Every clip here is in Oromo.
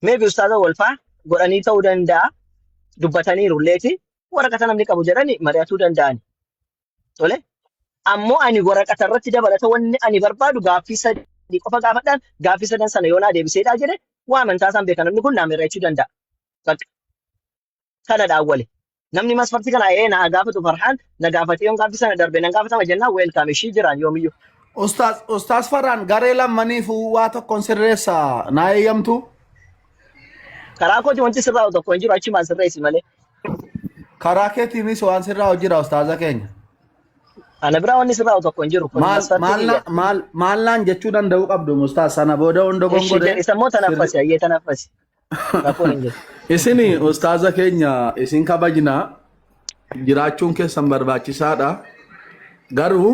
Maybe ustaaza walfaa godhanii ta'uu danda'a. Dubbataniiru illeeti. Waraqata namni qabu jedhani mari'atuu danda'ani. Tole. Ammoo ani waraqata irratti dabalata wanni ani barbaadu gaaffii sadii qofa gaafadhaan gaaffii sadan sana yoo naa deebiseedhaa jedhe waa amantaa isaan beeka namni kun naa mirreechuu danda'a. Bakka kana dhaawwale. Namni masfartii kana ee naa gaafatu Farhaan na gaafatee yoon gaaffii sana darbe nan gaafatama jennaan weelkaam ishii jiraan yoomiyyuu. Ustaaz Ustaaz Farhaan garee lammaniifuu waa tokkoon sirreessa naa eeyyamtu. Karaa kooti wanti sirraa'u tokko hin jiru achumaan sirreessi malee. Karaa keetiinis waan sirraa'u jira ustaaza keenya. Ana biraa wanni sirraa'u tokko hin jiru. Kun Maal masfartii maal kiyya. na- maal maal naan jechuu danda'uu qabdu ustaaz sana booda hunda Ishi gongore. jedhi sammoo tanaffasi hayyee tanaffasi. Rakkoon hin jiru. Isin ustaaza keenya isin kabajna jiraachuun keessan barbaachisaadha. Garuu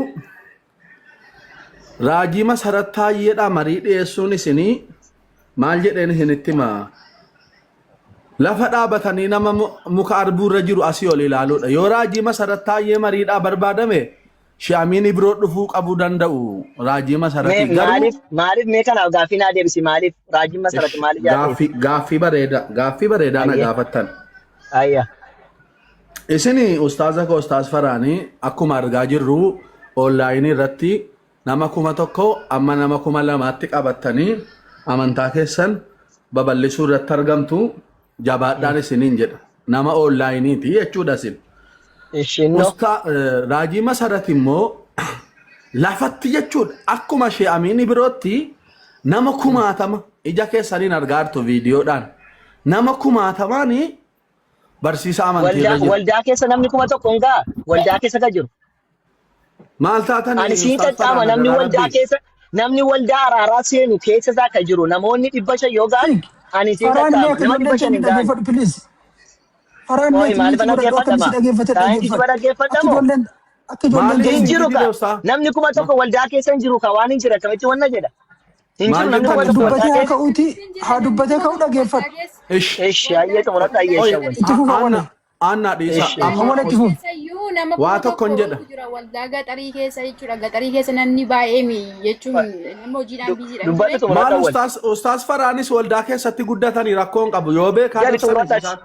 raajii Masarat Taayyeedha marii dhiyeessuun isinii maal jedheen isinitti himaa? Lafa dhaabatanii nama muka arbuu irra jiru asii ol ilaaluudha. Yoo raajii Masarat Taayyee mariidhaa barbaadame Shi'amiin Ibroo dhufuu qabuu danda'u raajii Mee Masaratii. Garuu maaliif mee kanaaf gaaffii naa deebisi maaliif raajiin Masarat maaliif yaadde? Gaaffii bareedaa na gaafattan. Ayya. Isin ustaaza koo ustaaz Faraanii akkuma argaa jirru onlaayinii irratti nama 1000 amma nama 2000tti qabattanii amantaa keessan babal'isuu irratti argamtu jabaadhaan isiniin jedha. Nama onlaayiniiti jechuudha isin. Ishinnoo. Raajii Masarat immoo lafatti jechuudha akkuma ishee Amiini birootti nama kumaatama ija keessaniin argaa jirtu viidiyoodhaan nama kumaatamaanii Barsiisa amantii irra Waldaa jira. waldaa keessa namni 1000 hin ga'a. Waldaa keessa kan jiru. Maal taatani Ani siin Ustaaz qaxxaama Farhaan namni adaraa waldaa Rabbii. keessa namni waldaa araaraa seenu keessa isaa kan jiru namoonni 500 yoo ga'an ani siin Farhaan mee qaxxaama akka nama ijoolleen 500 keenya hin ga'an. dhaggeeffadhu please. Farhaan mee Qo'i maaliif miti godhadhu akka dhaggeeffadhama? inni si dhaggeeffate Taa'een kijiba dhaggeeffadhu. Akka dhaggeeffadhamoo? ijoolleen akka ijoolleen Maaliif Hin keenya isin jiru dide ka ustaaz? namni 1000 waldaa keessa hin jiru ka waan hin jire akkamitti wanna jedha? Hin Maal jiru namni jettan 1000 ustaaz? waldaa dubbatee haa keessa. ka'uuti haa dubbatee ka'u dhaggeeffadhu. Ish. Ishi hayyee xumuradha hayyee Qoy shawwal. Itti fufa Anna wale. Anna dhiisa Ishi. amma Awwala itti fufa. Keessayyuu nama waa kuma tokkon tokko jedha. oltu jira waldaa gaxarii keessa jechuudha. Gaxarii keessa namni baay'ee mi jechuun nama hojiidhaan biiziidha Dubbadhu miti. xumuradha Maal awwal. ustaaz Faraanis waldaa keessatti guddatanii rakkoon qabu yoo beekaa Jedhi dabsanis xumuradha.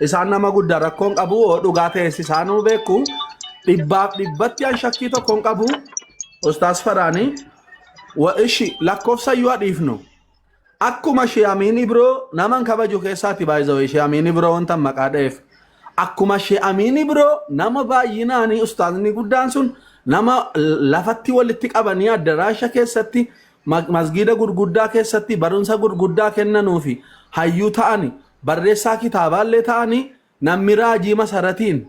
isaan nama guddaa rakkoon qabu yoo dhugaa ta'es isaanuu beeku dhibbaaf dhibbatti an shakkii tokko hin qabu ustaaz Faraanii wa ishi lakkoofsa iyyuu dhiifnu Akkuma Shee Amiin Ibroo naman kabaju keessaati by the way Shee Amiin Ibroo wanta maqaa dha'eef. Akkuma Shee Amiin Ibroo nama baay'inaanii ustaazni guddaan sun nama lafatti walitti qabanii addaraasha keessatti masgiida gurguddaa keessatti barumsa gurguddaa kennanuu fi hayyuu ta'ani barreessaa kitaabaallee ta'anii namni raajii masaratiin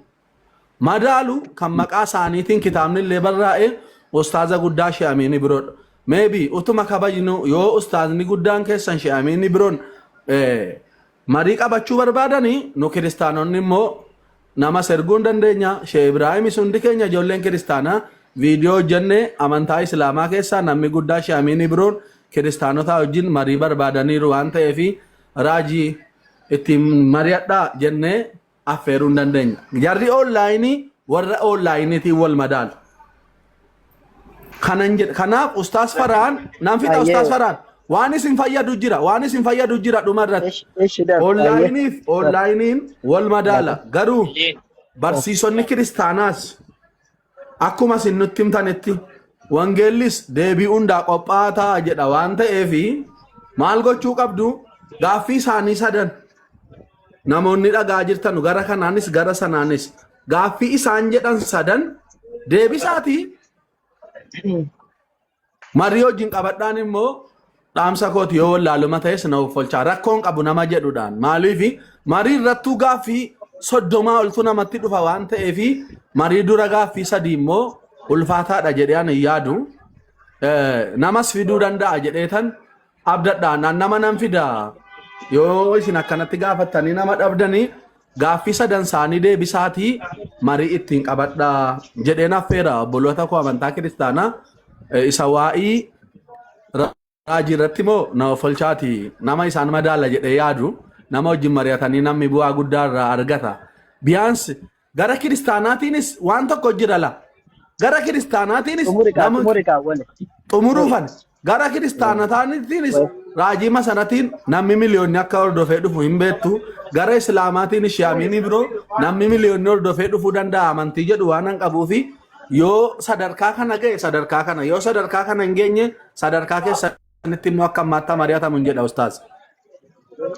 madaalu kan maqaa isaaniitiin kitaabni illee barraa'e ustaaza guddaa Shee Amiin Ibroodha. Maybe utuma kabajnu yoo ustaazni guddaan keessan Shee Amiin Ibroon marii qabachuu barbaadanii nu kiristaanonni immoo nama serguu hin dandeenya. Shee Ibraahimis hundi keenya ijoolleen kiristaanaa viidiyoo hojjenne amantaa Islaamaa keessaa namni guddaa Shee Amiin Ibroon kiristaanotaa wajjin marii barbaadaniiru waan ta'eef raajii ittiin mari'adhaa jennee affeeruu hin dandeenya. Jarri onlaayinii warra onlaayiniitiin wal madaalu. Kanan jedha. Kanaaf Ustaas Farhaan nan fixa Ustaas Farhaan waan isin fayyadu jira waan isin fayyadu jira dhuma irratti. Ishi ishi darb. Ayyee. Onlaayiniif onlaayiniin wal madaala. Garuu barsiisonni kiristaanaas Akkuma isin nutti himtanitti wangeellis deebii hundaa qophaa'aa ta'a jedha waan ta'eef maal gochuu qabdu gaaffii isaanii sadan namoonni dhagaa jirtanu gara kanaanis gara sanaanis gaaffii isaan jedhan sadan deebisaatii Marii wajjin qabadhaan immoo dhaamsa kooti yoo wallaaluma ta'es na offolchaa rakkoon qabu nama jedhudhaan maaliif marii irrattuu gaaffii 30 oltu namatti dhufa waan ta'eef marii dura gaaffii sadii immoo ulfaataadha jedhee ani hin yaadu. Namas fiduu danda'a jedheetan abdadha naan nama nan fida yoo isin akkanatti gaafattanii nama dhabdanii gaaffii sadan isaanii deebisaatii marii ittiin qabadhaa jedheen affeera obboloota koo amantaa kiristaanaa isa waa'ii raajii irratti moo na offolchaati nama isaan madaala jedhee yaadu nama wajjin mari'atanii namni bu'aa guddaa irraa argata. Biyaansi gara kiristaanaatiinis waan tokko jira la gara kiristaanaatiinis Xumuri kaa nama xumuri kaa wale. xumuruufan. Gara kiristaanotaatiinis raajii masaratiin namni miliyoonni akka hordofee dhufu hin beektu. Gara islaamaatiin shi'amiinii biroo namni miliyoonni hordofee dhufuu danda'a amantii jedhu waan hin qabuu fi yoo sadarkaa kana ga'e sadarkaa kana yoo sadarkaa kana hin geenye sadarkaa keessanitti immoo akka ammaatti mari'atamu hin jedha ustaaz.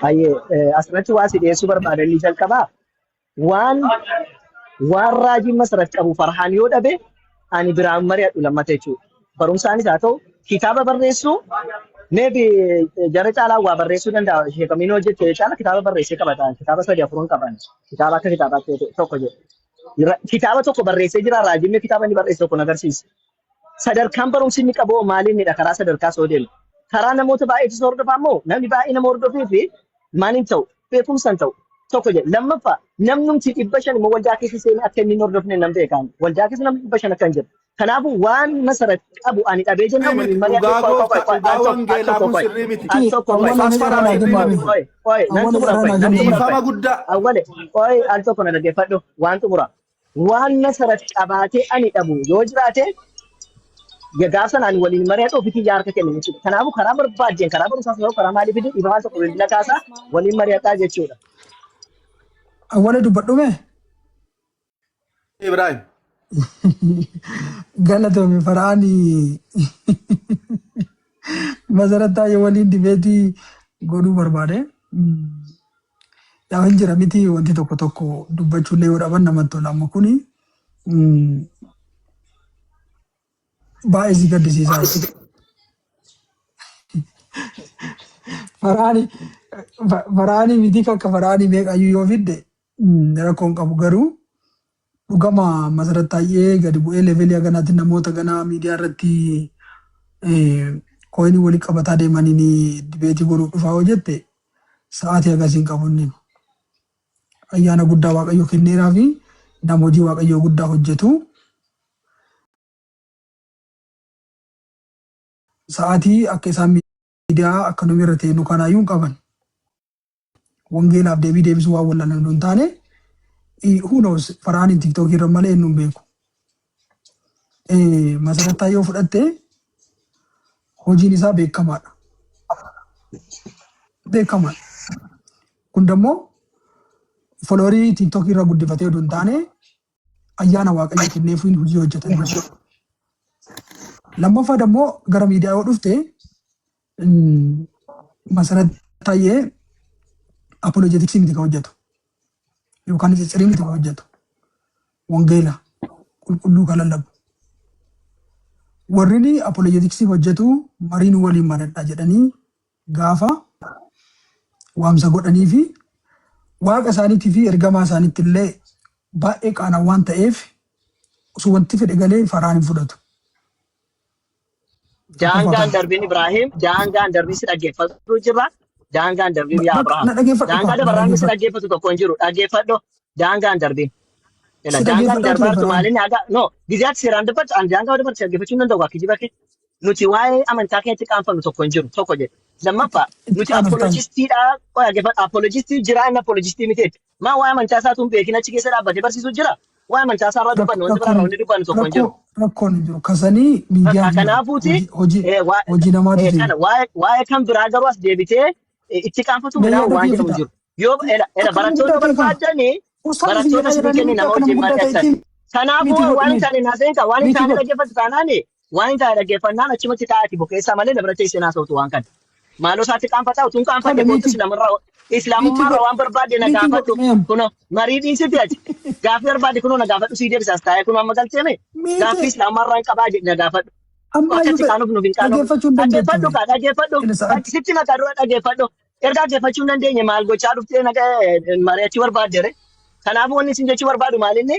Hayyee asirratti waa si dhiyeessuu barbaadanii jalqabaa waan raajiin masarat qabu Farhaan yoo dhabe ani biraan mari'adhu lammata jechuudha. Barumsaanis haa ta'u kitaaba barreessuu maybe jara caalaa waa barreessuu danda'a. Sheekamiin hojjette caala kitaaba barreessee qabata. Kitaaba sadi afuran qaban. Kitaaba akka kitaabaatti tokko jedhu. Kitaaba tokko barreessee jira, raajiin kitaaba inni barreesse tokko agarsiisa. Sadarkaan barumsi inni qabu maaliinidha karaa sadarkaa soo deemu. Karaa namoota baay'eetu isa hordofaa immoo namni baay'ee nama hordofee fi maal hin ta'u, beekumsa hin ta'u. Tokko jedhe. Lammaffaa, namnumti 500 immoo waldaa keessa seenee akka inni hin hordofne nan beekaan. Waldaa keessa namni 500 akka hin jiru. Kanaafuu waan masarat qabu ani dhabee jennaan Sirrii waliin miti. mari'adhee Dhugaa qoy qoy gooftaa qoy dhugaa al tokko al wangeelaa tokko kun qoy sirrii miti. al tokko qoy Ustaaz Farhaan qoy sirrii miti. qoy qoy nan Awwala xumura carraa qoy naa nan kennu. xumura qoy Dhiifama guddaa. Awwale qoy al tokko na dhaggeeffadhu waan xumura. Waan masarat qabaatee ani dhabu yoo jiraate gaaf sana ani waliin mari'adhu ofiitii yaa harka kenna jechuudha. Kanaafuu karaa barbaaddeen karaa barumsaas ta'u karaa maalii fiduu dhiifama al tokko bilbila kaasaa waliin mari'adhaa jechuudha. Awwala dubbadhume. Ibrahim. Galatoomi Farhaani Masarat Taayyee waliin debate godhuu barbaade. Yaa hin jira miti, wanti tokko tokko dubbachuullee yoo dhaban namatti tola. Amma kuni baay'ee si gaddisiisaa jechuudha. Farhaani Farhaanii miti, akka Farhaanii meeqayyuu yoo fidde rakkoo hin qabu, garuu dhugama Masarat Taayyee gadi bu'ee level haganaatti namoota ganaa miidiyaa irratti coin walii qabataa deemaniin debate godhuuf dhufaa yoo jette sa'aatii agarsiin qabu inni. Ayyaana guddaa Waaqayyo kenneeraa fi nama hojii Waaqayyoo guddaa hojjetu. Sa'aatii akka isaan miidiyaa akka nuyi irra teenyu kanaayyuu hin qaban. Wangeelaaf deebii deebisuu waan wallaalan hin taane, who knows, Farhaaniin TikTokii irra malee eenyu hin beeku. Masarat Taayyee yoo fudhatte hojiin isaa beekamaadha. Beekamaadha. Kun dammoo follower TikTokii irra guddifatee oduu hin taane ayyaana Waaqayyo kenneefiin hojii hojjetan jechuudha. Lammaffaa dammoo gara miidiyaa yoo dhufte Masarat Taayyee apologetics miti kan hojjetu yookaan ciccirii miti kan hojjetu, wangeela qulqulluu kan lallabu. Warri apologetics hojjetu mariin waliin maradha jedhanii gaafa waamsa godhanii fi waaqa isaaniitii fi ergamaa isaaniitti illee baay'ee qaana waan ta'eef osoo wanti fedhe galee Farhaan hin fudhatu. Daangaan Tokkoffaa. Darbiin Ibrahim, daangaan darbiin si dhaggeeffatu jirra. Daangaan darbiin yaa Bakka Abrahaam. na dhaggeeffadhu Daangaa kaa na dabarraan si dhaggeeffadhu. dhaggeeffatu tokko hin jiru. Dhaggeeffadhu, daangaan darbiin. Ila Si daangaan dhaggeeffadhaa ture darbaartu Farhaan. maalinni haga no giziyaatti seeraan dubbatu an daangaa dabartu dhaggeeffachuu hin danda'u akka kijiba kee. Nuti waa'ee amantaa keenyatti qaanfannu tokko hin jiru tokko jedhe. Lammaffaa, Itti nuti qaanoftan. apologistiidha. Qoy dhaggeeffadhu, apologistii jira, inni apologistii miti. Maa waa'ee amantaa isaatu hin beekin achi keessa dhaabbatee barsiisuu jira. Waa'ee amantaa isaa irraa dubbannu, wanti biraa Rakkoon irraa wanti dubbannu tokko hin jiru. Rakkoon hin jiru. Kasanii Bakka miidiyaa jira. kanaafuuti Hojii hojii namaatu kana jira. waa'ee kan biraa garuu as deebitee itti qaanfatu Mee midhaan yaada waan kee jedhamu fixa. jiru. Yoo ela ela Akka nama barattoota guddaa ta'e kaa. barbaadanii Ustaas isin barattoota jedhaa isinii jiranii kenni miti nama akka nama wajjin guddaa mari'atan. ta'etti Kanaafuu miti waan hin godhime. taane naaseen kaa waan hin Miti taane godhe. dhaggeeffatu taanaani waan hin taane dhaggeeffannaan achumatti taa'ati bukeessaa malee na biratti isin haasa'utu waan kana. Maaloo isaatti qaanfataa utuun qaanfadhe Tole kootu miti islaamarraa miti islaamummaarraa godhe. waan barbaadde na Miti gaafadhu godhe meem. kuno marii dhiisiti ati gaaffii barbaadde kunoo na gaafadhu sii deebisaas taa'ee kunoo amma galteeme Miti gaaffii islaamummaarraa hin qabaa jedhi na gaafadhu. Ammaa Akka iyyuu itti qaanuuf nuuf hin qaanofne. dhaggeeffachuu hin dandeettu. Dhaggeeffadhu kaa dhaggeeffadhu. Ila sa'aatti. Sitti maqaa dura dhaggeeffadhu. Erga dhaggeeffachuu hin dandeenye maal gochaa dhuftee mari'achuu barbaaddere. Kanaafuu wanni isin jechuu barbaadu maalinni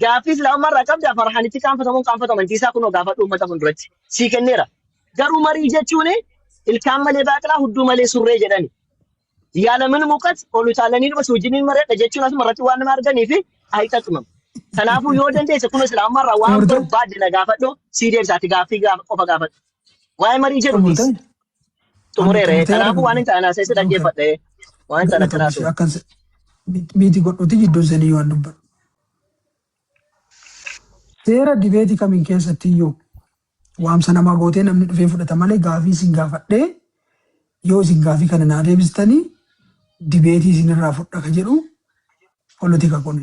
gaaffii islaamummaarraa qabda Farhaanitti qaanfatamuun qaanfatu amantii isaa kunoo gaafadhu uummata fuulduratti. Sii kenneera. Garuu marii jechuun ilkaan malee baaqelaa hudduu malee surree jedhani. Yaalamin muqat ol utaalanii dhuma wajjiniin mari'adha jechuun asuma irratti waan nama arganii fi hayxaxumam. Kanaafuu yoo dandeesse kun islaamummaarraa waan Xumurtee? barbaadde na gaafadhu sii deebisaati gaaffii gaafa qofa gaafadhu. Waa'ee marii jedhu dhiis. Xumurtee? Xumureera. Xumurtee Kanaafuu waan hin taane haasa'e dhaggeeffadhe. Waan hin taane akkanaa Galatoomi ture. akkas miti godhuti jidduu seenii waan dubbadhu. Seera debate kamiin keessatti iyyuu Waamsa namaa gootee namni dhufee fudhata malee gaafii isin gaafadhee yoo isin gaafii kana naa deebistanii dibeetii isinirraa fudha ka jedhu politika kun.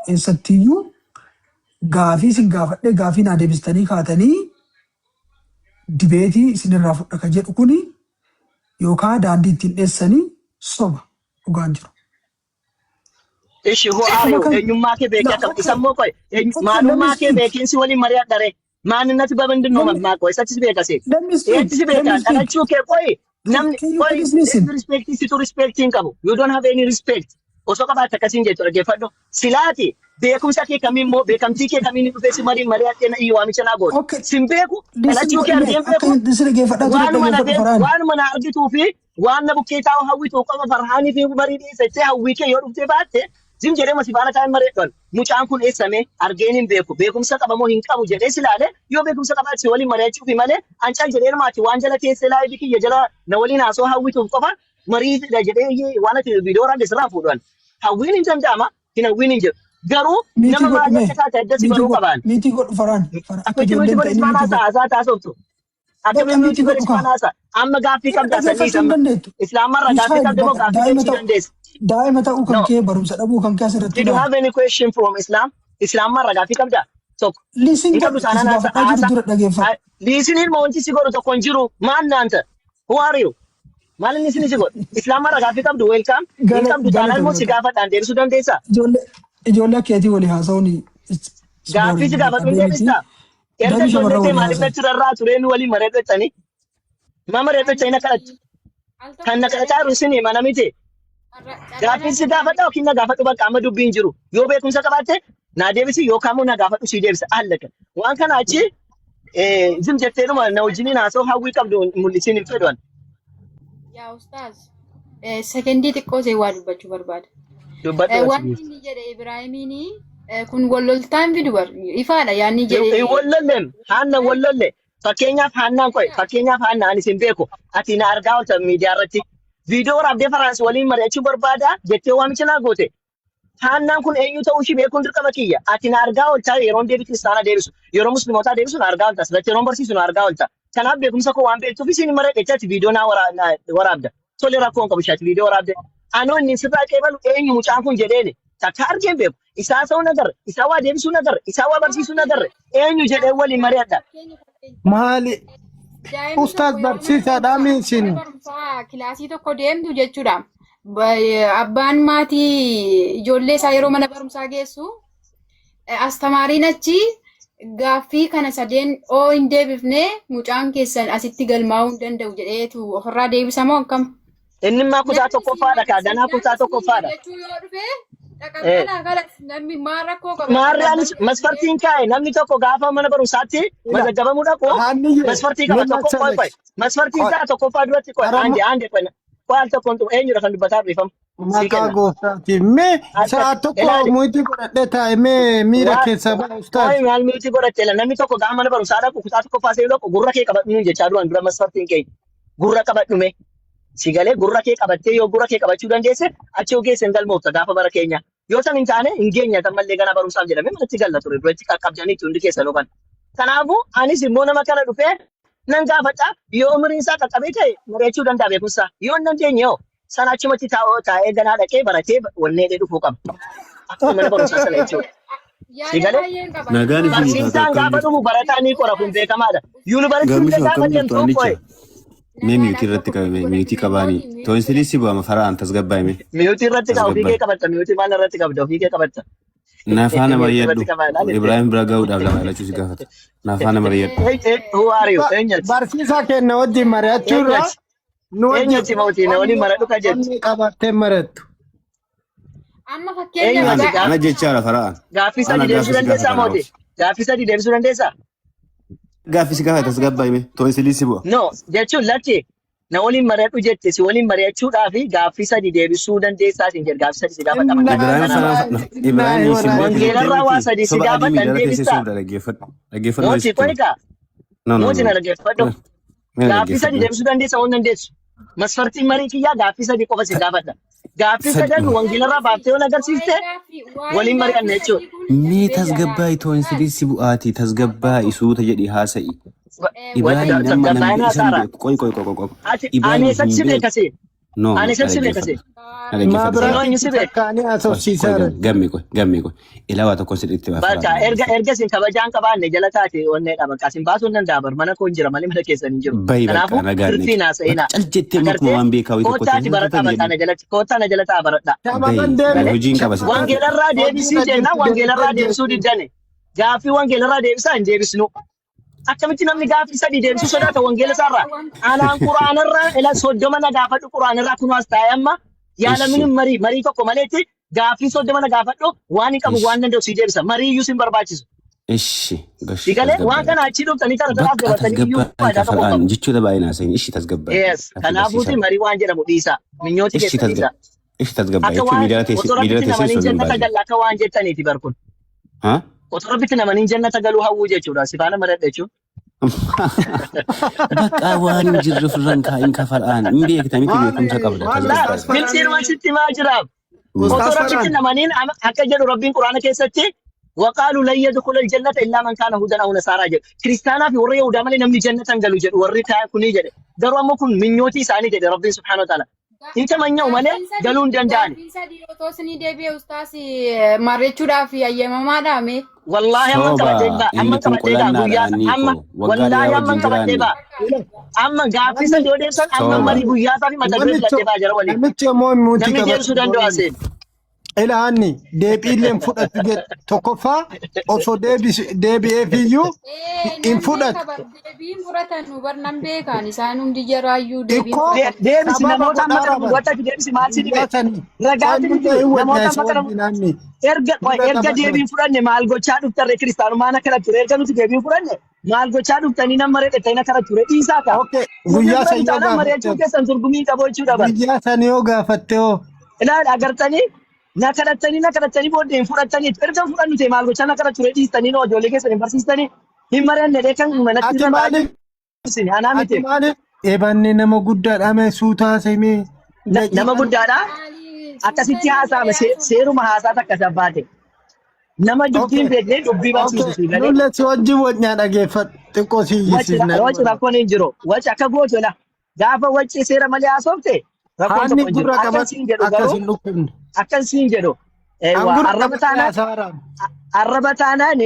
Eessattiyyuu gaafii isin gaafadhee gaafii naa deebistanii kaatanii dibeetii isinirraa fudha ka jedhu kuni yookaan daandii ittiin dheessanii soba dhugaan jiru. Ishi who are you? Eenyummaa kee beekee akkam isa immoo qoy Okay, let me maalummaa kee speak. beekiinsi waliin mari'adha ree. Maaninati በምንድን ነው Let me የማውቀው? Eessatti si beeka see? Let me speak. Eessatti si Let beeka? me speak. Dhalachuu kee qoy Can, namni can you qoy please listen? Respect situ respect hin qabu. You don't have any respect. Osoo qabaatte akkasiin jettu dhaggeeffadhu. Silaati beekumsa kee kamiin immoo beekamtii kee kamiin dhufee si mariin mari'adhee na iyyuu waamicha naa gootu. Okay, Sin beeku listen dhalachuu kee godhi argee mee hin akka beeku. isin dhaggeeffadhaa ture Waanuma na dhaggeeffadhu beeku Farhaan. waanuma na argituu fi waan na bukkee taa'u hawwitu qofa Farhaanii fi marii dhiyeessee hawwii kee yoo dhuftee baatte zim jedhee masi faana taa'ee mari'adhan. Mucaan kun eessame argeen hin beeku beekumsa qaba moo hin qabu jedhee si ilaale yoo beekumsa qabaate si waliin mari'achuufi malee ancal jedhee maati waan jala teessee live kiyya jala na waliin haasoo hawwituuf qofa mariidha jedhee waan ati viidiyoo waraabde sirraa fuudhan. Hawwiin hin danda'ama hin hawwiin hin jedhu. Garuu Mute nama godhu maal mee akka taate adda si mute baruu godhu qabaan. Mute godhu Farhaan. Farhaan akka Akkamitti mute ijoolleen godhe ta'anii ismaan mute godhu. haasaa haasaa taasoftu. Bakka Akkamitti mute mute godhe godhu kaa. ismaan haasaa. Amma gaaffii Kana qabdaa sanii dhaggeeffachuu hin amma. dandeettu. Islaamarraa You gaaffii child qabda moo bakka gaaffii daa'ima deebisuu ta'u dandeessa? daa'ima ta'uu kan No. kee barumsa dhabuu kan kee asirratti Did you ilaali. have any question from Islam? Islaamarraa gaaffii qabdaa? Tokko. Listen Hin qabdu godhu si taanaan haasaa gaafadhaa jiru haasaa. dura dhaggeeffadhu. Listeniin moo wanti si godhu tokko hin jiru. Maal naanta? Who are you? Maal inni isin si godhu? Islaamarraa gaaffii qabdu welcome. Hin Gala qabdu taanaan immoo si galata gaafadhaan deebisuu dandeessaa? Ijoollee akkeetii walii haasa'uun it's Gaaffii boring si bakka gaafadhu hin deemiti. deebistaa? Erga Dammi ijoollee shamarran ta'e walii maaliif haasa'u. natti rarraa turee nu waliin mari'adhattanii? Maa mari'adhattanii na kadhattu? Al tokko Kan na kadhataa jiru isin mana miti. Gaaffiin si gaafadha yookiin na gaafadhu bakka amma dubbiin jiru. Yoo beekumsa qabaatte naa deebisi yookaan immoo na gaafadhu si deebisa. Allaka. Waan kana achi zim jetteedhuma na wajjiniin haasoo hawwii qabdu mul'isiin hin fedhu ani. Yaa ustaaz, sekendii xiqqoo see waa dubbachuu barbaada. Dubbadhu ati. Wanti inni jedhe Ibraahimiin kun walloltaan fidu bar ifaadha yaanni jedhe. Hin wallolleem haanna wallolle fakkeenyaaf haannaan qoy fakkeenyaaf haanna ani sin beeku ati na argaa oolta miidiyaa irratti viidiyoo waraabdee Faraansi waliin mari'achuu barbaada jettee waamicha naa goote. Haannaan kun eenyu ta'uu ishii beekuun dirqama kiyya. Ati na argaa ooltaa yeroon deebii kiristaanaa deebisu yeroo muslimootaa deebisu na argaa oolta asirratti yeroon barsiisu na argaa oolta. Kanaaf beekumsa koo waan beektuuf isin mari'adhe jecha ati viidiyoo naa waraabda. Tole rakkoo hin qabu ishaati viidiyoo waraabde. Anoo inni sirraa qeebalu eenyu mucaan kun jedheeni takka argeen beeku. Isaa ta'uu nagarre, isaa waa deebisuu nagarre, isaa waa barsiisuu nagarre. Eenyu jedhee waliin mari'adha. Fakkeenya fakkeenya. Maali Daa'imni ustaaz tokko yeroo mana barsiisaadhaa barumsaa miisin mana barumsaa kilaasii tokko deemtu jechuudha. Abbaan maatii ijoollee isaa yeroo mana barumsaa geessu astamaariin achi gaaffii kana sadeen oo hin deebifne mucaan keessan asitti galmaa'uu hin danda'u jedheetu ofirraa deebisa moo akkam? Inni immaa kutaa Namni siin tokkoffaadha kaa ganaa kutaa namni siin tokkoffaadha. mari'achuu yoo dhufe dhaqabbalaa kalas namni maal rakkoo qaba Maarri anis dhaqabbalaa masfartiin kaa'e namni tokko gaafa mana barumsaatti Ila mazaggabamuu dhaqu haanniyye masfartii qaba min tokko qoy qoy massalesh masfartiin qoy isaa tokkoffaa duratti qoy arama aande aande qoy qoy al tokkoon eenyudha kan dubbataa dhiifama sii maqaa kenna gooftaatiin mee harka sa'a tokko ilaali mute godhadhe taa'e mee miira waa keessa ba'a ustaaz qoy maal mute godhatte ila namni tokko gaafa mana barumsaa dhaqu kutaa tokkoffaa seenuu dhaqu gurra kee qabadhu nuun jechaa duraan dura masfartiin keenya gurra qabadhu mee si galee gurra kee qabattee yoo gurra kee qabachuu dandeesse achi yoo geesse hin galmoofta gaafa bara keenya. Yoo san hin taane hin geenya tan mallee ganaa barumsaaf jedhamee manatti galla ture duratti qaqqabdanii hundi keessanuu kan. Kanaafuu anis immoo nama kana dhufee nan gaafadha yoo umriin isaa qaqqabee ta'e mari'achuu danda'a beekumsa. Yoo hin dandeenye hoo sana achumatti taa'oo taa'ee ganaa dhaqee baratee wanneen dhufuu qaba. Akkuma mana barumsaa sana jechuudha. Si Yaada galee baay'een qaba. Nagaan isinii taatu barsiisaan akkam gaafa jirtu? dhumu barataa ni qora kun beekamaadha. Yuunivarsiitii Gammishuu gaafa akkam jirtu deemtu annicha? qo'e Mee Nagaadhaan mute irratti tokko qabame mute mute godhadhu qabaanii. mooti mute Toonsilii godhadhu. si bu'ama fara'aan tasgabbaa'ime. Mute irratti qaba ofii kee Tasgabbaa'e. qabatta mute maal irratti qabda ofii kee qabatta. Nafaana Mute mari'adhu. irratti qabaa ilaali. Ibraahim bira gahuudhaaf lama ilachuu si gaafata. Nafaana mari'adhu. Who are you? Eenyuti? Barsiisaa keenya wajjin mari'achuu irraa Eenyuti? nu wajjin Eenyuti mootii na waliin maradhu ka jettu? onnee qabattee mari'attu. Amma fakkeenyaaf Eenyuti? Ana ana jechaadha fara'aan. Gaaffii Ana sadii deebisuu gaaffii si dandeessaa gaafata mootii? Gaaffii sadii deebisuu dandeessaa? Gaaffii si gaafata tasgabbaa'ime. Toonsilii si bu'a. No jechuun lakki na waliin mari'adhu jette si waliin mari'achuudhaaf gaaffii sadii deebisuu dandeessaa siin jedhe gaaffii sadii si gaafadha Innaa malee. Ibraahim Kanaaf fara'aan Ibraahim isin beeku jettee wangeelarraa waa miti. sadii si Soba adii gaafadha hin miidiyaa teessee deebistaa? sobda dhaggeeffadhu. Dhaggeeffadhu Mootii wayisitti qoy kaa No no mootii no. na dhaggeeffadhu. Mee Gaaffii sadii dhaggeeffadhu. deebisuu dandeessa waan dandeessu. Masfartiin marii kiyyaa gaaffii sadii qofa si gaafadha. Gaaffii Sad- sadan wangeelarraa baaftee yoo agarsiiste waliin mari'anna jechuudha. Mee tasgabbaa'i toon sidii si bu'aati tasgabbaa'i suuta jedhi haasa'i. Ibraahim nama namni Tasgabbaa'ina isa hin haasaara. beeku. Qoy qoy qoy qoy qoy. Ati ani Ibraahim eessatti hin si beeku. beeka si? No Ani no eessatti si beeka si? dhaggeeffadhu. Maa Dhaggeeffadhu Sinoo sarara. eenyu biraatti si beeka? takkaanii Qoy qoy haasofsiisaa gamme gamme qoy gamme qoy. Ilaa waa tokko sirriitti Bakka faraan erga dhaggeeffadhu. erga isin kabajaan qabaanne jala taate onneedha bakka isin baasuu hin danda'a bar mana koo hin jira malee mana keessan hin jiru. Bayi bakka Kanaafuu nagaan tirfii naqi. naasa'inaa. Bakka cal jettee amma akkuma Agartee waan beekaa wayii tokko koottaati baradhaa bakka na jalatti koottaa na jala ta'a baradhaa. Shamarran Bayi deeme hojiin qaba sitti. Wangeelarraa deebisii hojiirra jennaan jirtu wangeelarraa deebitee deebisuu jirti. diddane. Gaaffii wangeelarraa deebisaa hin deebisnu. Akkamitti namni gaaffii sadii deebisuu sodaata wangeela isaarraa? Anaan quraanarraa ila 30 na gaafadhu quraanarraa kunoo as taa'e amma yaala Ishi marii marii tokko maleetti gaaffii 30 na gaafadhu waan hin qabu ishi waan danda'u sii deebisa. Marii iyyuu sin barbaachisu. ishi gosh Digalee waan tasgabbaa'e. kana achii dhuftanii tara taraaf Bakka dabartanii iyyuu tasgabbaa'e faayidaa tokko hin kafaraan qabu. jechoota baay'ee naasayin ishi tasgabbaa'e. Yes, Ati kanaafuuti barsiisaa. marii waan jedhamu dhiisaa. Minyooti Ishi keessa dhiisaa. tasgabbaa'e. Ishi tasgabbaa'e Akka jechuun waan miidiyaa teessee otoo miidiyaa rabbitti teessee namaniin sobiin jannata baasne. galla akka waan jettaniiti bar kun. Ha? Otoo rabbitti namaniin jannata galuu hawwuu jechuudha. Sifaana maradha jechuun. Bakka waan hin jirre ofirraan kaa'in kafaraan hin beekta miti Maali beekumsa qabda maali Laa tasgabbaa'e. Ustaas bilchiin Farhaanii sitti maa jiraaf. Ustaas Otoo rabbitti Farhaan namaniin akka jedhu rabbiin quraana keessatti waqaalu lan yadkhula aljannata illaa man kaana hudan aw nasaaraa jedhu. Kiristaanaa fi warra Yahudaa malee namni jannata hin galu jedhu warri kunii jedhe. Garuu ammoo kun minyootii isaanii jedhe rabbiin subhaanahu wa ta'ala. Hin tamanya'u malee Gaaffiin sadii galuu hin danda'ani. gaaffiin sadii otoo isinii deebi'e ustaas marrechuudhaaf ayyamamaadha mee. Wallaahi amman Soba qabadhee ba'a. inni Amman kun qabadhee ba'a qolannaadha guyyaa anni amma koo waggaa dheeraa wallaahi amman wajjin qabadhee jiraanne. ba'a. Amma gaaffii sadii yoo deebisan amma Soba. marii guyyaa isaa fi mata duree Namicho filadhee ba'a jara waliin. namichi immoo muti Namni deebisuu qabatu danda'u aseen. Ilaanni deebiillee hin fudhatu jedhe tokkoffaa osoo deebi'eef iyyuu Ee hin nan fudhatu. beeka bar deebiin fudhatan nu bar nan beekaan isaan hundi jaraayyuu deebiin Ikkoo fudhatan. Deebisi sababa namoota amma kana godhaa qaban mudatu deebisi maal si dhibe? guyyaa sanii Ragaatti eenyullee miti hin namoota waddaa isa amma kana wajjin aanni erga dura erga qabatan. deebiin fudhanne maal gochaa dhuftarre kiristaanummaan akkana ture erga nuti deebiin fudhanne maal gochaa dhuftanii nama reedhettanii akkana ture dhiisaa kaa. Okay Isin guyyaa bira san yoo taanaan mari'achuu gaafatte keessan turgumii qabu jechuudha bar. guyyaa san yoo gaafatte hoo Ilaali agartanii na kadhattanii na kadhattanii booddee hin fudhattanii erga hin fudhannu ta'e maal gochaa na kadha ture dhiistanii noo ijoollee keessan hin barsiistanii hin mari'anne dhee kan manatti ati irra ba'aa maaliif isin anaa ati miti. maaliif ebanne nama guddaadha mee suutaa semee Nama daqiiqaan guddaadha Maali akkasitti suuta haasa'ame jedhee seeruma haasaa takka sabbaate. Nama dubbii hin Okay beekne dubbii barsiisu okay si galee. nulle si wajjin wajjin dhageeffadhu xiqqoo si Waci iyyisiifna waci rakkoon hin jiru. Waci akka gootu la. Gaafa waci seera malee haasofte rakkoon Haanni tokko hin jiru. gurra Akkan qabadhu siin jedhu akkas garuu hin dhukkubne. akkan siin jedhu An eewwa gurra arraba qabadhee taanaan haasawaadhaan. arraba taanaan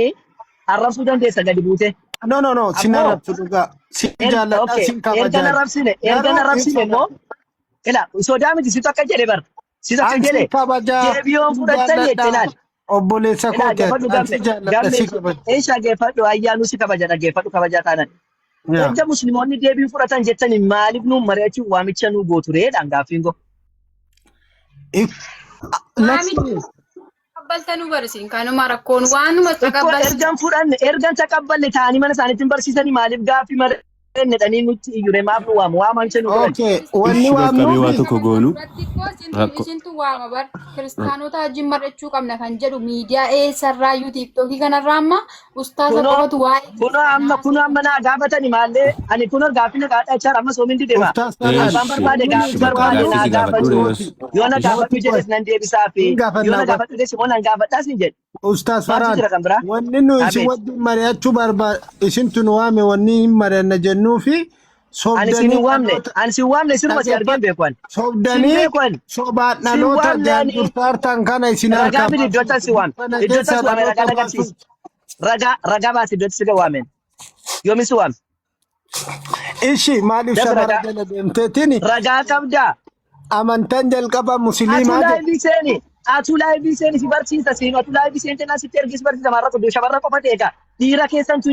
arrabsuu dandeessa gadi buute. No no no sin Ammoo arrabsu dhugaa. Sin jaalladha okay sin erga na kabajaan. arrabsine erga na Garuu hin arrabsine immoo sodaadhu. ila sodaa miti situ akka jedhe bar situ akka An jedhe sin kabajaa deebiyoon sin fudhattanii jette jaalladha. ilaali. Obboleessa Ilaa kooti dhaggeeffadhu ati. An gamme si jaalladha gamme si kabaja. eeshaa dhaggeeffadhu ayyaanuu si kabaja dhaggeeffadhu kabajaa taanan. Yaa. Erga musliimoonni deebii fudhatan jettanii maaliif nuun mari'achuun waamicha nuu gootu reedhaan gaaffiin koo. Lakki Waamicha taqabbaltanuu barsiin kanuma rakkoon waanuma Ikkoo taqabbaltan. ergan fudhanne ergan taqabballe ta'anii mana isaaniitti hin barsiisanii maaliif gaaffii mari'annedhanii nutti iyyure maaf nu waamu waamicha nu godhan. okay wanni Ishi bakka mee waa waamnuufi tokko goonu Duratti koo isintu rakkoo. isintu waama bar kiristaanota wajjin mari'achuu qabna kan jedhu miidiyaa eessarraayyuu tiiktookii kanarraa amma ustaasa Kunoo qofatu waa'ee kunoo amma kiristaanaa kunoo amma naa gaafatani maallee ani kunoo gaaffii na gaafachaa amma soomin didema. Ustaas Farhaan Abbaan Ishi barbaade wanni gaaffii ishi isin bakka barbaade gaaffii naa si gaafadhu gaafatu. reeyos. Yoo na Ishi gaafadhu Mootii qoy jedhes nan deebisaa fi hin yoo gaafannaa na qoy gaafadhu jedhes immoo nan gaafadhaa siin jedhe. Ustaas Maaltu Farhaan jira kan biraa? wanni nu isin Abeet. wajjin mari'achuu barbaad isintu nu waame wanni hin mari'anna jennuu fi Ani siin sobdanii hin waamne. dhaloota Ani siin waamne siruma si argeen dhaggeeffadhu beeku ani. Siin sobdanii beeku ani. sobaan Siin dhaloota waamne ani. jaangurtaartan kana isin Ragaa harkaa fidi iddoo baasuuf si waame. dukkana Iddoo keessaa si waame ragaa dhaloota agarsiisi. baasuuf Ragaa ragaa baasi iddoo si waameen. Yoomi si waame? Ishi maaliif Daf shamara ragaa. jala deemteetiin Ragaa qabdaa. amantaan jalqaba Atu musliimaa jedhe. laayivii seeni. Atu laayivii seeni si barsiisa siin. Atu laayivii seente naa sitti ergis barsiisa maarra quddu shamarra qofa ta'e egaa. Dhiira keessan tu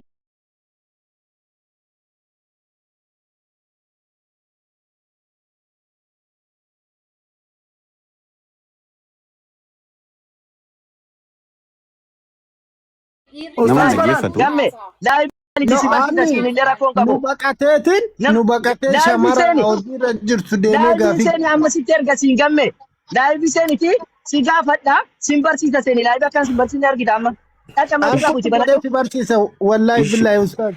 Nama Ustaas Farhaan dhaggeeffatu. gamme laayivii No, si barsiisa ani siin illee rakkoon nu qabu. baqateetiin Nam nu baqatee laayivii shamara seeni. hojiirra jirtu deemee Laayivii gaafii seeni amma sitti erga siin gamme. Laayivii seeniti si gaafadha siin barsiisa seeni laayivii akkan siin barsiisne argita amma. Dhaqa mana duraa Antu buuti godhee banadhu. si barsiisa wallaahi Ishi billaahi ustaaz.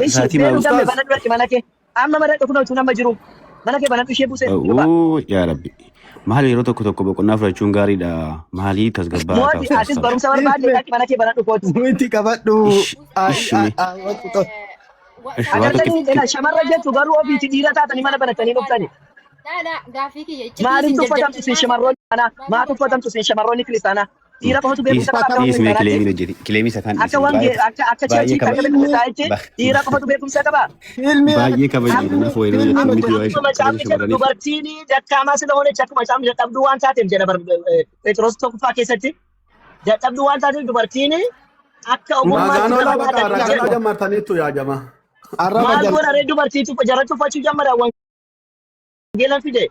Ishi sa'aatii beenu maal gamme Ustaas banadhu dhaqi mana kee. Amma mana dhaqu kunoo nama jiru. Mana kee banadhu ishee buusee dhufa. Uu yaa rabbi. Maal yeroo tokko tokko boqonnaa fudhachuun gaariidha. Maalii tasgabbaa'a Mooti ta'a atis ustaas. barumsa barbaadde dhaqi mana kee banadhu kootu. Muyti qabadhu. Ish ish mee. Ish waa tokko Agartanii ila shamarra jettu garuu ofiiti dhiira taatanii mana banatanii dhuftani. Gaaffii kiyya iccitii Maaliif isin tuffatamtu isin jajjabeessaa shamarroonni kanaa? Maa tuffatamtu isin shamarroonni kiristaanaa? Dhiira qofatu Dhiis beekumsa qaba akka dhiis mee kiristaanaatti? kileemiin hojjeti. Kileemii isa kaan Akka dhiisi. wange Baay'ee akka akka baay'ee cheerchiitti kaba akka beekumsa ba- dhiira qofatu beekumsa qaba. Ilmi baay'ee kabajni kanaaf yeroo ilmi jettu miti hojjetu. waa'ee Akkuma kabaja macaafni jedhu shamarraniif. dubartiin dakkaamaa sila honecha akkuma macaafni dadhabduu waan taateef jedha Phexros tokkoffaa keessatti dadhabduu waan taateef dubartiin akka ogummaatti Maagaanoo nama laa bakka nyaatanii raganaa jedhu. jammartaniittu yaa jama. Arraba Maal jala. goona ree dubartii jara tuffachuu jammara wangeelan fide.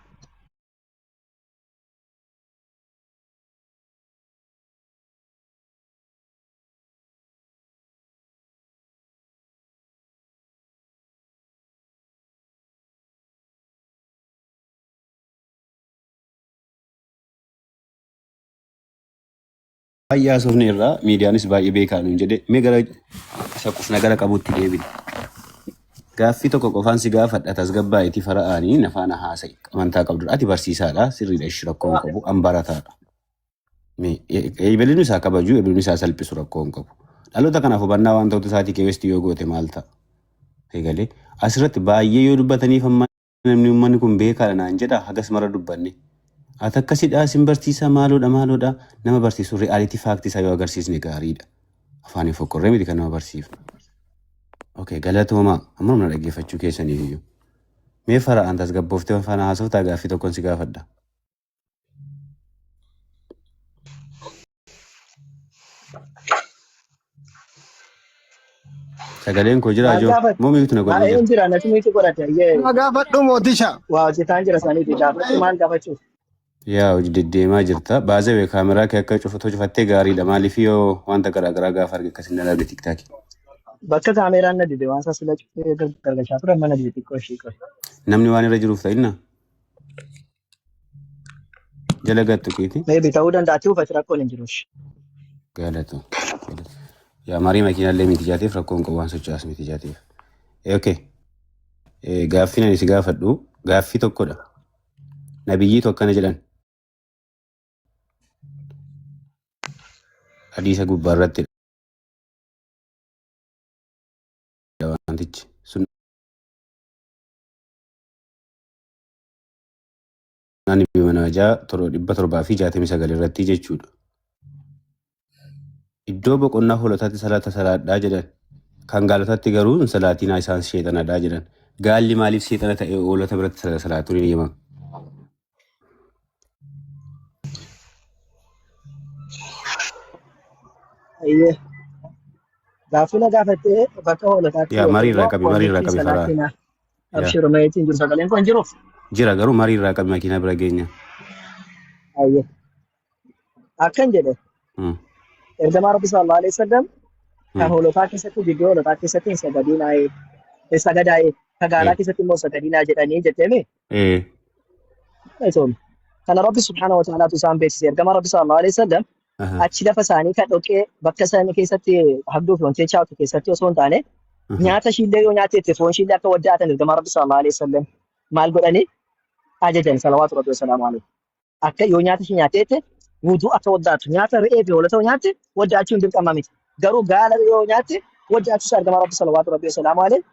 Baay'ee haasofne irraa miidiyaanis baay'ee beekaa nuun jedhe mee gara isa qufna gara qabutti deebine. Gaaffii tokko qofaan si gaafadha tasgabbaa'itii fara'aanii nafaana haasa'i amantaa qabdudha. Ati barsiisaadha sirriidha ishi rakkoo hin qabu an barataadha. Ebeluun isaa kabaju ebeluun isaa salphisu rakkoo hin qabu. Dhaloota kanaaf hubannaa waan ta'utu isaatii keessatti yoo goote maal ta'a? Eegalee asirratti baay'ee yoo dubbataniif amma namni uummanni kun beekaadha naan jedha hagas mara dubbanne. Ati akkasidhaa sin barsiisaa maaloodha maaloodha nama barsiisu reality fact isaa yoo agarsiisne gaariidha. Afaan hin fokkorree miti kan nama barsiifnu. Okay, galatoomaa amma humna dhaggeeffachuu keessaniif iyyuu. Mee fara'aan tasgabbooftee faana haasoftaa gaaffii tokkoon si gaafadha. Sagaleen koo jira Maal joo gaafate? moo miitu na godhee Hin jira. jira natti miitu godhate. Ayyee Na gaafadhu mootisha. waa hojjetaan jira saniiti gaafachuu maal gaafachuuf? Yaa hojii deddeemaa jirta. Baazawee kaameraa kee akka cufatoo cufattee gaariidha. Maaliif yoo wanta garaagaraa gaafa arge akkas hin dalagne tiktaakii. Bakka kaameraan na dide waan isaa sila cufee gargalchaa ture mana dide xiqqoo ishii qofa. Namni waan irra jiruuf ta'inna jala gattu qiiti. Maybe ta'uu danda'a ati uffati rakkoon hin jiru. Galatu. Yaa marii makiinaallee miti jaateef rakkoon qabu waan socho'aas miti jaateef. Okay. Gaaffiin ani si gaafadhu gaaffii tokkodha. Nabiyyiitu akkana jedhan hadiisa gubbaa irratti wantichi sun Sunan Ibn Maajaa 769 irratti jechuudha. Iddoo boqonnaa hoolotaatti salaata salaadhaa jedhan. Kan gaalotaatti garuu hin salaatinaa isaan sheexanadhaa jedhan. Gaalli maaliif seexana ta'e hoolota biratti salaatuun hin eeyyamamu? Ayyee. Gaaffii na gaafattee bakka hoolotaatti Yaa yookiin marii irraa immoo qabi marii irraa hoolitti qabi faraa. salaatina Yaa abshiru meetiin jiru sagaleen kun hin jiruuf. jira garuu marii irraa qabi makiinaa bira geenya. Ayyee. Akkan jedhe ergamaa Rabbi sallallahu alaihi wasallam kan hoolotaa keessatti jidduu hoolotaa keessatti hin sagadinaa'ee hin sagadaa'ee kan gaalaa keessatti immoo sagadinaa jedhanii jetteemi. Galatoom. Kana Rabbi subhaanahu wa ta'alaatu isaan beeksise. Ergamaa Rabbi sallallahu alaihi wasallam achi lafa isaanii kan dhoqqee bakka isaanii keessatti habduu fi wanti chaatu keessatti osoo hin taane nyaata ishiillee yoo nyaatte foon ishiillee akka waddaatan ergamaa Rabbi sallallahu alaihi wasallam maal godhanii ajajan salawaatu Rabbi wasalaamu alaihi. Akka yoo nyaata ishii nyaatteette wuduu akka waddaatu nyaata re'ee fi hoolota yoo nyaatte waddaachuun dirqama miti. Garuu gaala yoo nyaatte waddaachuu isaa ergamaa Rabbi salawaatu Rabbi wasalaamu alaihi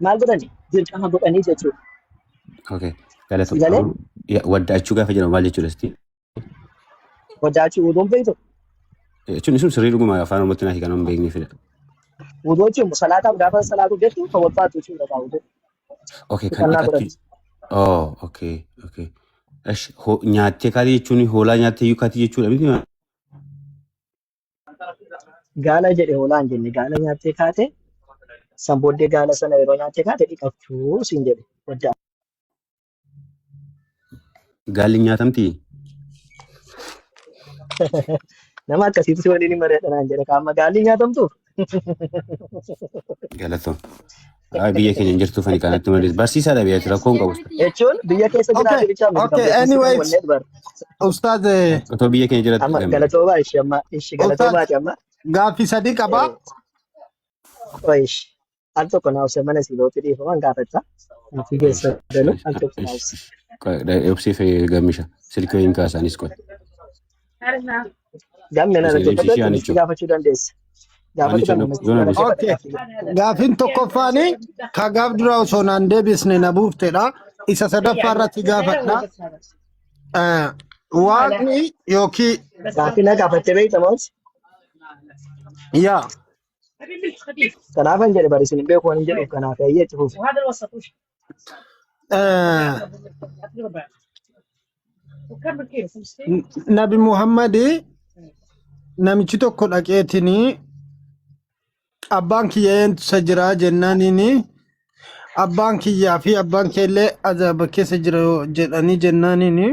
maal godhani dirqama godhanii jechuudha. Okay. Galatoom. Si galee Waddaachuu gaafa jedhamu maal jechuudha sitti? waddaachuu wuduun beektu Jechuun sun sirrii dhuguma afaan Oromootti naa hiikan hin beekne fida. wuduu jechuun salaataaf gaafa salaatu jettu kan waddaatu jechuudha wuduu Okay, kan dhiqannaa dhiqattu. godhatu. Oh, okay, okay. Esh, nyaattee kaatii jechuun hoolaa nyaattee iyyuu kaatii jechuudha miti maa? Gaala jedhe hoolaan jenne gaala nyaattee kaate san booddee gaala sana yeroo nyaattee kaate dhiqachuu siin jedhe waddaa. Gaalli nyaatamtii? Nama akkasiitu si waliin hin mari'adha naan jedhe qaama gaalli nyaatamtuuf. Galatoom. Ay, biyya keenya hin jirtuuf ani kanatti malee barsiisaadha biyya rakkoon qabu. Jechuun biyya keessa Okay, jiraatu bichaa miti kan okay. beekumsi qabu Anyways, wanneen bar. Ustaaz, Otoo biyya keenya jiraatu Amma gammadha. galatoomaa ishee amma ishee Ustaaz galatoomaati amma. gaaffii sadii qabaa. Oyish al tokko naaf mana si lootti dhiifaman gaafachaa. Gaaffii keessa danuu al tokko naaf. Obsiif gammisha. Silkii wayiin kaasaanis qoy. Gamme na Isin dhaggeeffadhu ibsishii itti anicho. gaafachuu dandeessa. Gaafachuu Anicho qabna yoona na dubbisa. dhaggeeffadha Okay. gaaffii. Gaafiin tokkoffaani ka gaaf dura osoo naan deebisne na buuftedha. Isa sadaffaa irratti gaafadha. Waaqni yookiin Gaaffii na gaafattee beekta mooti. yaa Kanaafan jedhe bari isin hin beeku waan hin jedhuuf kanaaf eeyyee itti fufi. eh, Nabi Muhammad namichi tokko dhaqeetinii abbaan kiyya eentu isa jira jennaaniini abbaan kiyyaa fi abbaan keellee azaaba keessa jira jedhanii jennaaniini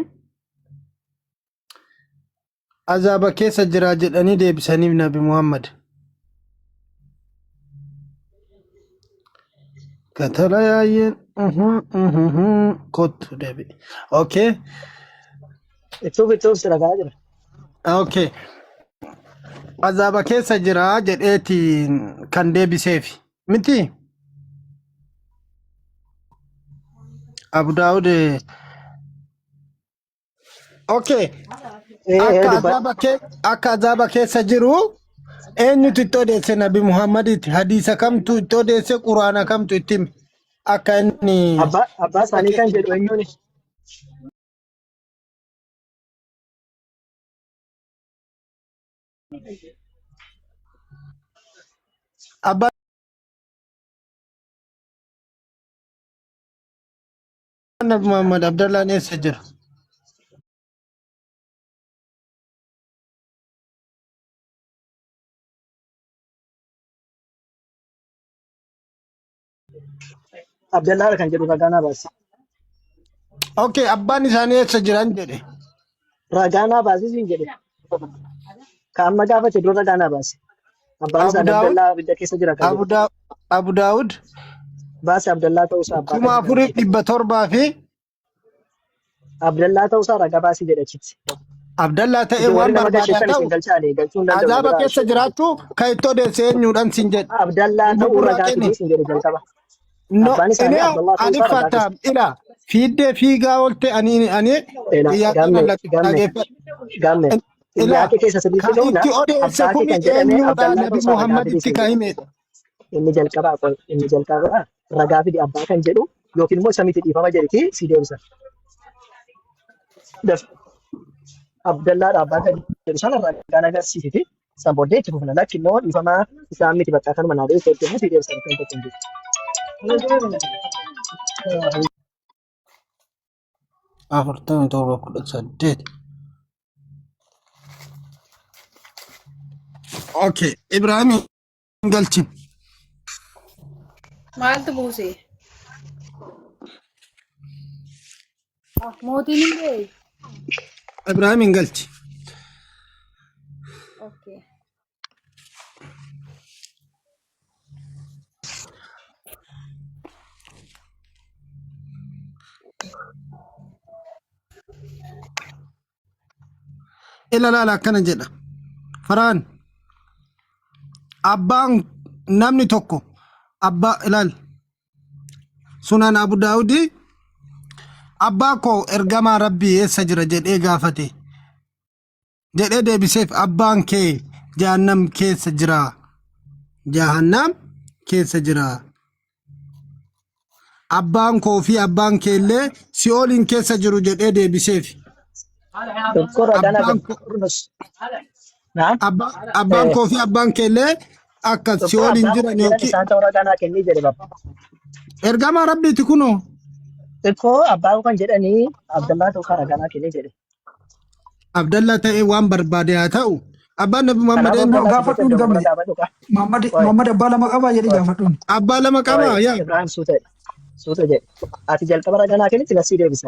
azaaba keessa jira jedhanii deebisaniif Nabi Muhammad. Katala yaayyeen kottu deebi'e. Okay. Itti fufi itti fufi si dhagaa jira. Okay. Azaaba keessa jira jedheetiin kan deebiseef. Miti? Abu Daawud. Okay. Ee ee Akka dubbadhu. azaaba kee akka azaaba keessa jiru eenyutu itti odeesse Nabi Muhammaditti hadiisa kamtu itti odeesse Quraana kamtu itti hime akka inni Abbaa abbaa azaaba isaanii kan keessa jedhu eenyuuni? Abbaa Nabi Muhammad Abdallaan eessa jira? Abdallaadha kan jedhu ragaa naa baasi. Okay, abbaan isaanii eessa jiran jedhe. Ragaa naa baasi siin jedhe. Ka amma gaafate dura ragaa naa baasi. Abbaan Abu isaanii Daawud Abdallaa abidda keessa jira kan Abu jedhu. Daawud Abu Daawud Baasi Abdallaa ta'uusaa abbaa kuma kan jedhan afuriif jechuudha. dhibba torbaa fi Abdallaa ta'uusaa ragaa baasii jedhe achitti. Abdallaa ta'ee Isin warri waan nama barbaadaa galcheessan ta'u isin galchaane galchuu hin danda'u na azaaba biraa keessa ishee. jiraattu kan itti odeesse eenyuudhaan sin jedhe. Abdallaa Hin ta'uu ragaa burraaqini. fidii sin jedhe jalqaba. No, Abbaan ini isaanii Abdallaa ta'uu ani isaa ragaa fatta fidi. ila fiiddee fiigaa oolte ani ani Ela xiyyaaqee gamme mallaqe gamme dhageeffadhu. gamme Ila xiyyaaqee keessa sirriitti kan ga'uuna itti odeesse abbaa kee kuni kan jedhame eenyuudha Abdallaa Nabi ta'uu isaa ragaa fidii Muhammaditti sin kan jedhe. himedha. Inni jalqabaa qoy inni jalqabaa ragaa fidi abbaa kan jedhu yookiin immoo isa miti dhiifama jedhiti si deebisa. Daf Abdallaadha abbaa kan jedhu sana ragaan agarsiisiti. San booddee itti fufna lakki immoo dhiifama isaan miti bakka kanuma naa deebisa jettee si deebisa kan tokko hin jiru. 47 18. Okay, Ibrahim hin galchin. Maaltu buuse? Mootiin hin ba'e. Ibrahim hin galchi. Okay. Ila laala akkana jedha. Faraan abbaan namni tokko abbaa ilaal sunan Abu Daawudii abbaa koo ergamaa rabbii eessa jira jedhee gaafate jedhee deebiseef abbaan kee jahannam keessa jira jahannam keessa jira abbaan koo fi abbaan kee illee si'ooliin keessa jiru jedhee deebiseef Tokko ragaa naa abbaan kennu. koo Nus. Naam. abbaan koo fi abbaan kee illee akka Tokko si'ooliin abbaa koo jiran kan jedhan yookiin isaan ta'uu ragaa naa kennii jedhe baba. ergamaa rabbiiti kunoo Tokko abbaa koo kan jedhanii Abdallaa ta'uu isaa ragaa naa kennii jedhe. Abdallaa ta'ee waan barbaade haa ta'u abbaan Nabi Muhammad Kanaaf eenyu Abdallaa si jecha Gaafadhuun dogoggora gamne. gaafadhu kaa. Muhammad Qoy Muhammad abbaa lama qabaa jedhee qoy gaafadhuun. abbaa lama qoy qabaa yaa Ibrahim suuta jedhe. Suuta jedhe. Ati jalqaba ragaa naa kennitti nasii deebisa.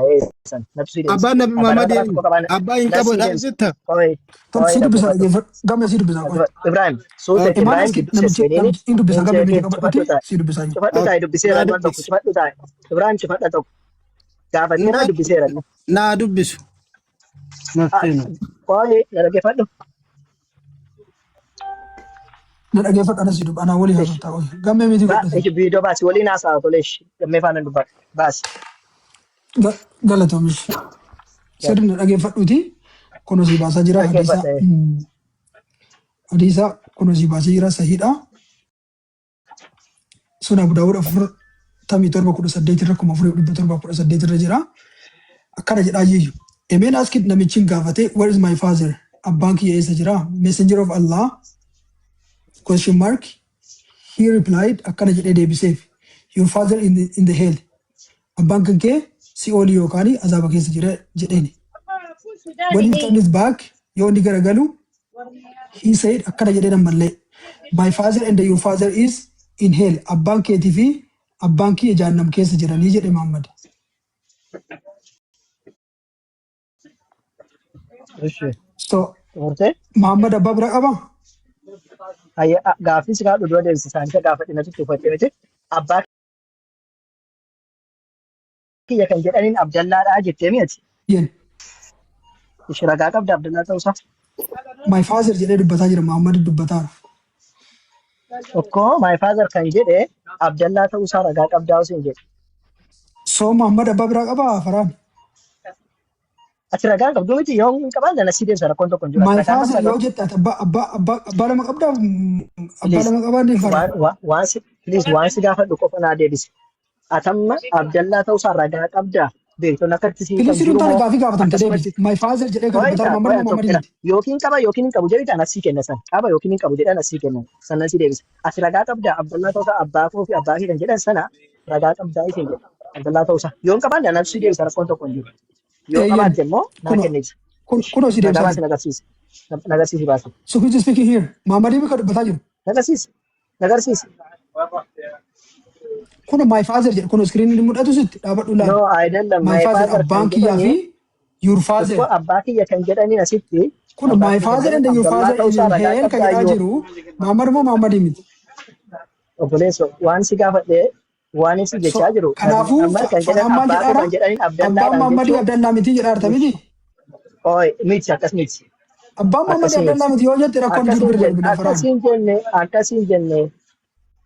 San natu si deebisa. abbaan Nabi Abbaa nama Muhammad karaa eenyu tokko qabaa abbaa hin qabu nasii dha deebisa. jetta Qoy Tokko qoy si dubbisa dhaggeeffadhu. dhaggeeffadhu. Gamne si dubbisa qoy. Ibrahim suuta Okay. Imaan Ibrahim aski gidduu namichi sesseeniini namichi hin dubbisa hin gamne jeeqin biyya cufadhu qabadhuti taa'e. si dubbisa. Cufadhu taa'e dubbiseera Naa waan tokko dubbisi cufadhu taa'e. Ibrahim cufadha tokko. Gaafateera naa dubbiseera. naa dubbisu nafteenu Qoy dhaggeeffadhu. Na dhageeffadhu anas dubba anaa walii Ishi. haasoftaa qoy. Gammee miti Ba godhate. ishi viidiyoo baasi waliin haasa'a tole ishi. Gammee faana dubbadhu. Baasi. Galatoomish. Sirri na dhageeffadhuuti. Kun osii baasaa jira hadiisa. Dhaggeeffadha. Hadiisa kun osii baasee jira sahiidha. Sun Abu Daawud 47 18 irra 4718 irra jira. Akkana jedhaa jiyyu. A man asked namichi hin gaafate, "Where is my father?" Abbaan kiyya eessa jira? Messenger of Allah question mark. He replied, akkana jedhee deebiseef. "Your father in the hell." Abbaan kan kee si'oolii yookaan azaaba keessa jira jedheeni. When he turned his back, yoo inni garagalu, he said, akkana jedheen ammallee. "My father and your father is in hell." Abbaan keetii fi abbaan kiyya jahannam keessa jiranii jedhe Muhammad. Ishi. So Xumurtee? Muhammad abbaa bira qabaa? Hayya gaaffii si kaadhu dura deebisi isaanii gaafadhe natti tufattee miti. Abbaa kiyya kan jedhaniin Abdallaadhaa jettee mi'ati. Yen. Ishi ragaa qabda Abdallaa ta'uusaa. My father jedhee dubbataa jira Muhammad dubbataara. Tokko my father kan jedhe Abdallaa ta'uusaa ragaa qabdaa osoo hin jedhe. So Muhammad abbaa biraa qabaa Faraan? Ati ragaa hin qabdu miti yoo hin qabaanne na si deebisa rakkoon tokko hin jiru. Ati My ragaa hin father qabdaa yoo garuu. jette ati abbaa abbaa abbaa abbaa lama qabdaa abbaa Please lama qabaanne Faraan. waan waan waan si please waan si gaafadhu qofa naa deebisi. Atamma Abdallaa ta'uusaa ragaa qabdaa beektonni akkatti si hiikan Please jiru hin taane moo gaafii gaafatamte akkasumatti deebisi. My father jedhee kan qo'ee dubbataara ta'a Muhammad qo'ee moo Muhammad tokko miti? yookiin qaba yookiin hin qabu jedhi ta'an asii kenna san qaba yookiin hin qabu jedhan asii kenna sana si deebisa. Ati ragaa qabdaa Abdallaa ta'uusaa abbaa koo fi abbaa kee kan jedhan sana ragaa qabdaa isin jedha Abdallaa ta'uusaa yoo hin qabaanne anatu si deebisa rakkoon tokko hin jiru. Yoo Eeyyen qabaatte immoo naa kuno kenniti. kun kunoo si Ragaa deebisaa baasi jira. na agarsiisi. Na agarsiisi baasi. So who is speaking here? Muhammad kan dubbataa jiru. Na agarsiisi. Na agarsiisi. Kun my father jedha. Kun screen inni mul'atu sitti dhaabadhu ilaali. No, አይደለም. My My father father kan abbaan kiyyaa fi jedhani your father. tokko abbaa kiyya kan jedhaniin asitti Kun abbaa my kiyya kan father jedhan and your Abdallaa father is ta'uusaa in ragaa hell kan qabdaa jedhaa yoo jiru Muhammad moo Muhammad miti? Obboleesso waan si gaafadhe waan si So jechaa jiru Nabi kanaafuu Muhammad kan jedhan Farhaan maal abbaa koo jedhaara? kan jedhaniin Abbaan Abdallaadhaan Muhammadii jechuun Abdallaa miti jedhaarta miti? Oi miti akkas miti. Abbaan Muhammadii Akkasii miti. Abdallaa miti yoo jette rakkoon jiru Akkasiin bira jenne darbina Farhaan. akkasiin jenne akkasiin jenne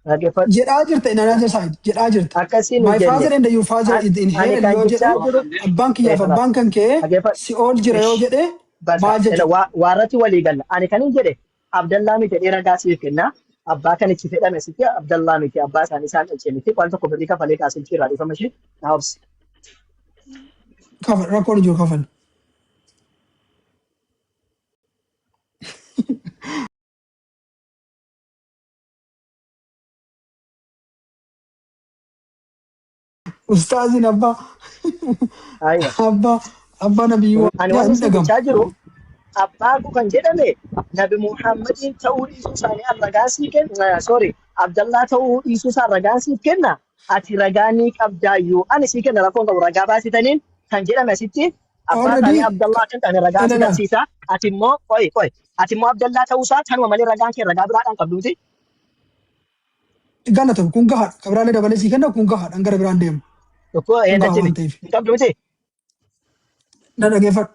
dhaggeeffadhu. Jedhaa jirta in another side jedhaa jirta. Akkasiin hin My jenne. father and your father is in Ani hell kan yoo jechaa jedhu jiru abbaan kiyyaaf Eefala abbaan kan kee dhaggeeffadhu. si'ool jira yoo Ish jedhe bakka maal ela jechuudha? waa waarratti walii galla. Ani kan hin jedhe Abdallaa miti jedhee ragaa siif kenna. Abbaa kan itti fedhame sitti Abdallaa miti abbaa isaanii isaan dhalche miti waan tokko birrii kafalee kaasilchii irraa dhiifama ishee naa obsi. Kafal rakkoon hin jiru kafal. Ustaaziin abbaa Aywa. abbaa abbaa nabiyyuu Ani yaa wanni hin isin dhagamu. jechaa jiru abbaa koo kan jedhame Nabi Muhammadiin ta'uu dhiisuu isaanii an ragaa sii kenna sorry Abdallaa ta'uu dhiisuu isaa ragaa siif kenna ati ragaa ni qabdaayyuu ani sii kenna rakkoon qabu ragaa baasitaniin kan jedhame asitti abbaa Already isaanii Abdallaa akka hin taane ragaa si ilala garsiisa ati immoo qoy qoy ati immoo Abdallaa ta'uu isaa kanuma malee ragaan kee ragaa biraadhaan qabdu miti. Galatoom kun gahaadha. Kabiraalee dabalee sii kenna kun gahaadha. Gara biraan deemu. Tokko Kun gahaa natti waan himi ta'eef. hin qabdu miti. Na dhageeffadhu.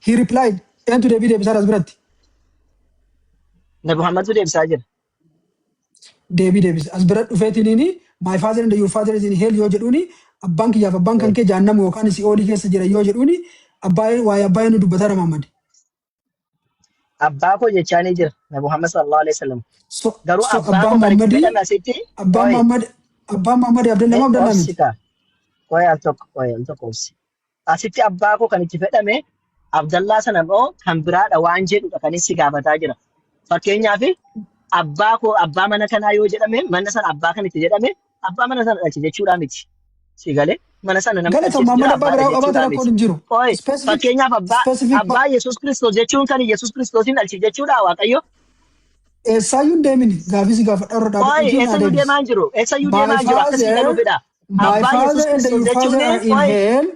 He replied. Eentu deebii deebisaa as biratti? Nabi Muhammadtu deebisaa jira. Deebii deebise. As bira dhufeetiniini my father and your father is in hell yoo jedhuuni abbaan kiyyaaf abbaan kan kee jahannama yookaan si'oolii keessa jira yoo jedhuuni abbaa waa'ee abbaa inni dubbataa Muhammad. Abbaa koo jechaanii jira Nabi Muhammad sallallahu alaihi wasallam. So, Garuu so abbaa koo abbaan kan itti Muhammadii fedhame asitti abbaan qoy Muhammad abbaan Muhammad Abdallaa mee moo Abdallaa obsi miti? kaa qoy al tokko qoy al tokko obsi. Asitti abbaa koo kan itti fedhame Abdallaa sana immoo kan biraadha waan jedhudha kan inni gaafataa jira. Fakkeenyaaf abbaa koo abbaa mana kanaa yoo jedhame mana sana abbaa kan itti jedhame abbaa mana sana dhalche jechuudhaa miti. Si galee mana sana nama Galata dhalchetu jira Muhammad abbaa abbaadha biraa qabaata jechuudhaa rakkoon miti. hin jiru. Qoy Specific fakkeenyaaf abbaa specific abbaa Yesuus Kiristoos jechuun kan Yesuus Kiristoosiin dhalche jechuudha Waaqayyo. Eessaayyuu hin deemini gaafii si gaafadha irra Qoy dhaabadhuutii naa eessayyuu deebisi. deemaa hin jiru. Eessayyuu My deemaa hin jiru. Akkasii galuu father fedha. my Abbaa Yesuus father and Kiristoos your jechuun father are in qoy hell.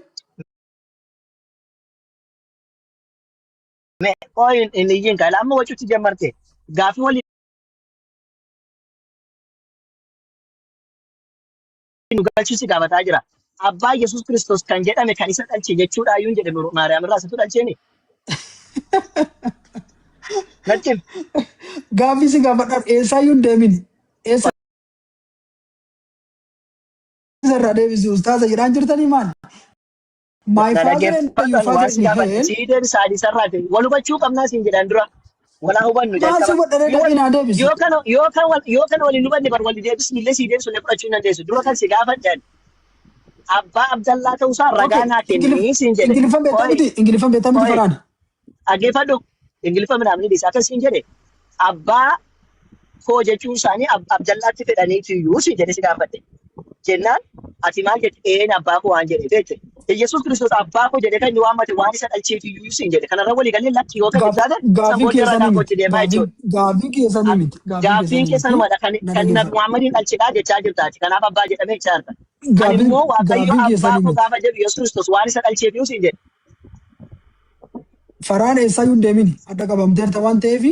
mee qoy hin iyyin kaila amma wacuutti jammarte. Gaafii walii nu galchuu si gaafataa jira. Abbaa Yesuus Kiristoos kan jedhame kan isa dhalche jechuudha iyyuu hin jedhe Maariyaam irraa isatu dhalcheeni. Natti himi. Gaaffii si gaafadhaan eessaayyuu hin deemin. Eessa irraa deebisi ustaaza jedhaan jirtanii maal? My Na father and your dhaggeeffadhu waan father si in gaafadhe hell. sii deebisa hadiisarraa ta'e wal hubachuu qabnaa siin jedhan dura walaa hubannu Maal si jalqaba. godhare Yoo dhaqii naa deebisi. yoo kan wal hin hubanne bar wal deebisni illee sii deebisu illee fudhachuu hin dandeessu. Dura kan si gaafadhan abbaa Abdallaa ta'uusaa ragaa Okay. naa kennii siin jedhe. Ingiliffan beektaa Qoy miti? Ingiliffan beektaa miti qoy Faraan? dhaggeeffadhu. Ingiliffa midhaan dhiisa akkas siin jedhe abbaa koo jechuun isaanii Abdallaatti fedhaniitu iyyuu siin jedhe si gaafadhe. Jennaan ati maal jette? Een abbaa koo waan jedheef jette. Yesuus Kiristoos abbaa koo jedhee kan inni waammate waan isa dhalcheef iyyuu siin jedhe. Kanarra walii galee lakki yoo kan taate san Gaaffii booddee keessanii ragaa miti. kootti deemaa jechuudha. Gaaffii keessanii miti. Gaaffii Gaaffiin keessanii miti. keessanumadha kan Na kan Nabi dhaggeeffadhu. Muhammadiin dhalchedha jechaa jirtaati. Kanaaf abbaa jedhamee jechaa jirta. Ani Gaaffiin immoo Waaqayyo gaaffiin abbaa keessanii koo miti. gaafa jedhu Yesuus Kiristoos waan isa dhalcheef iyyuu siin jedhe. Faraan eessayyuu hin deemin. Adda qabamteerta waan ta'eef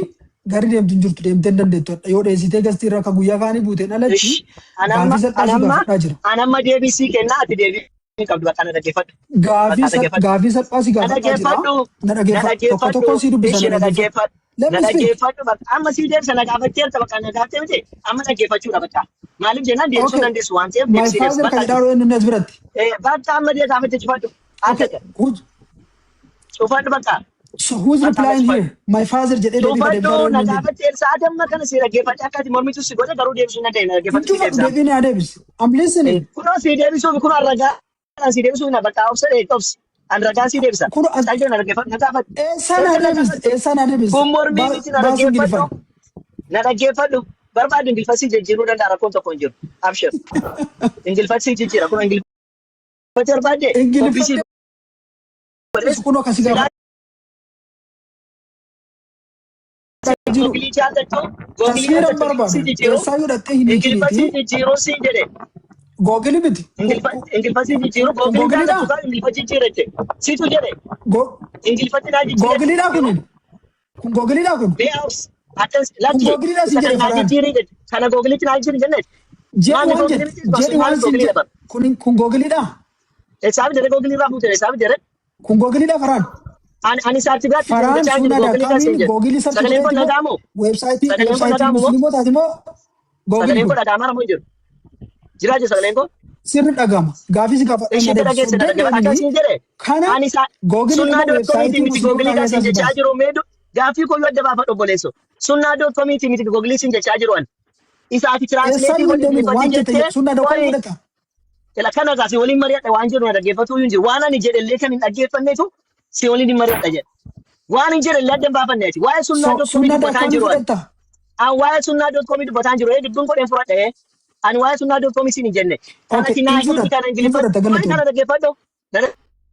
garri deemtu hin jirtu, deemtee hin dandeettu. Adda yoo dheessitee gastii irra akka guyyaa kaanii buuteen alatti Ish. Anamma gaaffii salphaa si anamma gaafadhaa jira. anamma deebii sii kennaa, ati deebii hin qabdu, bakka na dhaggeeffadhu. Bakka dhaggeeffadhu. Gaaffii salphaa si Na gaafadhaa jira. dhaggeeffadhu. Na Na dhaggeeffadhu. Tokko dhaggeeffadhu. tokkoon si dubbisa, Ishi na na dhaggeeffadhu. dhaggeeffadhu. Let Na me speak. dhaggeeffadhu bakka amma sii deebisa na gaafatteerta, bakka na gaafattee miti amma dhaggeeffachuudha bakka. Maaliif jennaan deebisuu dandeessu waan ta'eef My deebisii deebisa father kan bakka. jedhaa eenyu as biratti? Bakka amma dee gaafatte cufadhu. Okay. Akka Who's, cufadhu bakka. So who's Bakka amma replying cufadhu. here? My father jedhee deebii ka deebisaa Cufadhu na eenyu hin gaafatte sa'aatii amma kana si dhaggeeffadhe akka ati mormitu si godhe garuu deebisuu hin dandeenye na Hin dhaggeeffadhu si cufadhu, deebisa. deebii naa deebisi. I'm listening. Kunoo si deebisuuf kunoo ragaa si deebisuuf na bakka obsa obsi. An ragaa si deebisa. Kun as Callee na dhaggeeffadhu na gaafadhu. Eessaa naa Erga na deebiste? gaafadhu. Eessaa naa deebiste? Kun mormii miti, na Baasuu dhaggeeffadhu. Ingiliffaan. Na dhaggeeffadhu. Barbaadu Ingiliffasii jijjiiruu danda'a, rakkoon tokko hin jiru. Abshir. Ingiliffasii jijjiira. Kun Ingiliffatti barbaadde Ingiliffatti ofiisii deebisu kun akkasii silaa gaafa jiru. Googilii jaallattu googilii Tasfiira hin jaallattu barbaadu. si jijjiiru. Eessaa yoo dhattee hin Ingiliffasii hiikiniiti. jijjiiruu siin jedhe. Googilii miti. Ingiliffasii jijjiiruu Kun googilii googiliidhaa? jaallattu kaan Ingiliffa jijjiirette. Situ jedhe. Ingiliffatti naa jijjiirette. Googiliidhaa kun? Kun googiliidhaa kun? Bee'aus akkas Kun lakki googiliidhaa siin isa jedhe kan naa Farhaan. jijjiirii jedhe. Kana googilitti naa jijjiirii jenne. Jedhi Maali waan googilii jedhe. miti Jedhi maali waan siin googilii jedhe. dhaban. Kun googiliidhaa? Eessaaf jedhe googilii irraa fuute eessaaf jedhe. Kun googiliidhaa Farhaan? Ani isaatti biraatti siin Farhaan jechaa jiru suunaa googilii kan siin daakkaamiin jedhe. googilii sarchi Sagaleen kun godheeti moo dhaga'amu? weebsaayitii Sagaleen kun weebsaayitii dhaga'amu moo? musliimotaati moo googilii Sagaleen kun? kun dhaga'amaa moo hin jiru? Jiraa jiru sagaleen kun? Sirri dhaga'ama. Gaafii si gaafadhaan na Ishii deebisi. dhaggeesse na Soddeen dhaggeeffadhu. Akka deemini siin jedhe kana ani isaa googiliin sunnaa immoo dot komiitii weebsaayitii miti googilii musliimotaa kan siin keessaa si jechaa baasa. jiru meedu gaaffii koo yoo adda baafadhu obboleesso. Sunnaa dot komiitii miti googilii siin jechaa jiru ani. Isa ati tiraansleetii Eessaayyuu hin godhi deemin Ingiliffatti waan jette jettee sunnaa dot koomii qoyi fudhata. Ila kana gaa si waliin mari'adha waan jedhu na dhaggeeffatu hin jiru. Waan ani jedhe illee kan hin dhaggeeffannetu si waliin hin mari'adha jedha. Waan hin jedhe illee adda hin baafanne ati. Waa'ee sunnaa So dot komii sunnaa dot dubbataan koomii jiru ani. fudhatta. An waa'ee sunnaa dot komii dubbataan jiru. Ee dubbiin godheen fudhadha ee. Ani waa'ee sunnaa dot komii siin hin jenne. Kan Okay, ati naa hin hiiki fudhatta. kana Hin Ingiliffatti. fudhatta Waan galatoomii. kana dhaggeeffadhu. Na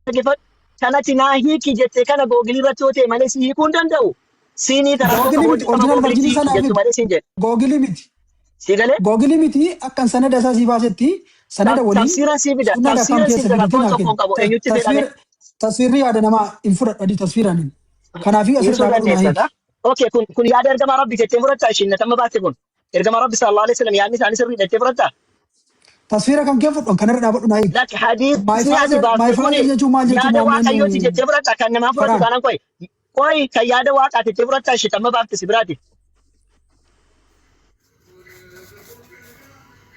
dhaggeeffadhu. Kan ati naa hiiki jette kana googilii irratti yoo ta'e malee si hiikuu hin danda'u. Siinii kana immoo Googilii miti hojjetama original googilitti version hiiki sana jettu fidi. malee siin jedhe. Googilii miti. Si galee? Googilii miti akkan sanada isaa sii baasetti sanada waliin Tafsiira sii fida. sunnaa dot com Tafsiira sii keessa fida fidiitii rakkoon naa tokko hin kenni. qabu. Eenyutti fedhame? Tasfiirri yaada namaa hin fudhadhu adii tasfiiraan hin. Kanaafii asirra Dhiisuu dhaabadhu naa dandeessa. hiiki. Okay, kun yaada ergamaa Rabbi jettee fudhattaa ishiin natamma baatte kun. Ergamaa Rabbi sallallahu alaihi wasallam yaadni isaanii sirrii jettee fudhattaa? Tasfiira kan kee fudhu kanarra dhaabadhu naa hiiki. Lakki My hadiisni ati father, my baafte father kuni jechuun maal jechuun yaada Muhammad Waaqayyooti jettee fudhatta kan namaa fudhatu Faraan. taanaan qoyi. Qoyi kan yaada Waaqaati jettee fudhattaa ishee tamma baafte si biraati.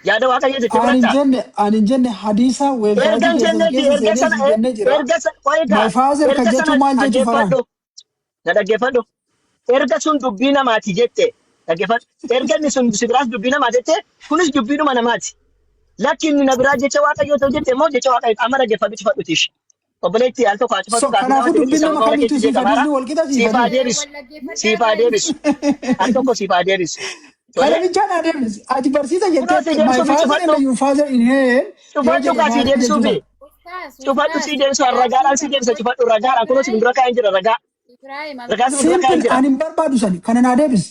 Yaada Waaqayyoo jettee Ani hin fudhattaa? jenne ani hin jenne hadiisa Erga weebsaayitii hin keessan jenneeti keessa erga seenee sana si jennee jira. erga sana qoyi My kaa father kan erga sana jechuun maal jechuu Faraan? dhaggeeffadhu na dhaggeeffadhu. Erga sun dubbii namaati jette dhaggeeffadhu. Erga inni sun si biraas dubbii namaa jette kunis dubbiidhuma namaati. Lakki inni na biraa jecha Waaqayyoo ta'u jette immoo jecha Waaqayyoo amma dhaggeeffadhu cufadhu tiish. Obboleetti al tokko haa So cufadhu gaaffii kanaafuu nama deebisu dubbiin nama sababa kamiitu keetti siif jeeqamaara. hadiisni wal qixa siif Siif haa hadiis. deebisu. Wal dhaggeeffadhaa Siif haa guys. deebisu. Al tokko siif haa deebisu. Kana Tole. bichaa naa deebisi. Ati barsiisa Kunoo jettee si my deebisuufi father cufadhu. and your father in hell yoo Cufadhu jedhe kaa si maal deebisuufi. jechuudha? Ustaas, Cufadhu ustaas, si deebisu ragaadhaan gaaffii si deebisa qabna. cufadhu ragaadhaan kunoo si Ibrahim, dura kaa'een jira ragaa. Ibrahim, al Ragaa si dura kaa'een Simple jira. ani hin barbaadu sani kana naa deebisi.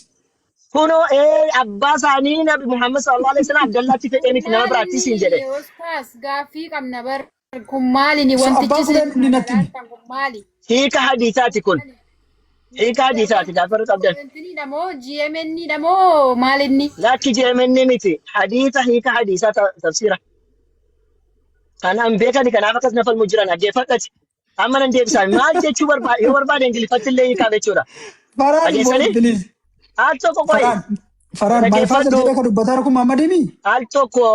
Kunoo abbaa isaanii Nabi Muhammad sallallahu alaihi wasallam Abdallaatti fedhee Kun miti nama maal biraatti inni siin jedhe. ustaas gaaffii qabna bar kun maali inni So wantichi abbaan isin kun inni natti himi. ilaaltan kun maali? Hiika hadiisaati kun. Maali? Hiika hadiisaati gaafa irra qabdan. Intiniidha moo GMN dha moo maal inni? Lakki GMN miti. Hadiisa hiika hadiisaa tafsiira. Kanaan beekani kanaaf akkas na falmu jiran dhaggeeffadhati. Amma nan deebisaa maal jechuu barbaade yoo barbaade Ingiliffatti illee hiikaa jechuudha. Faraan Dhageessanii? voice please. Al tokko qoyi. Faraan Faraan my father Dhaggeeffadhu. jedhee kan dubbataa jiru kun Muhammadiimi? Al tokko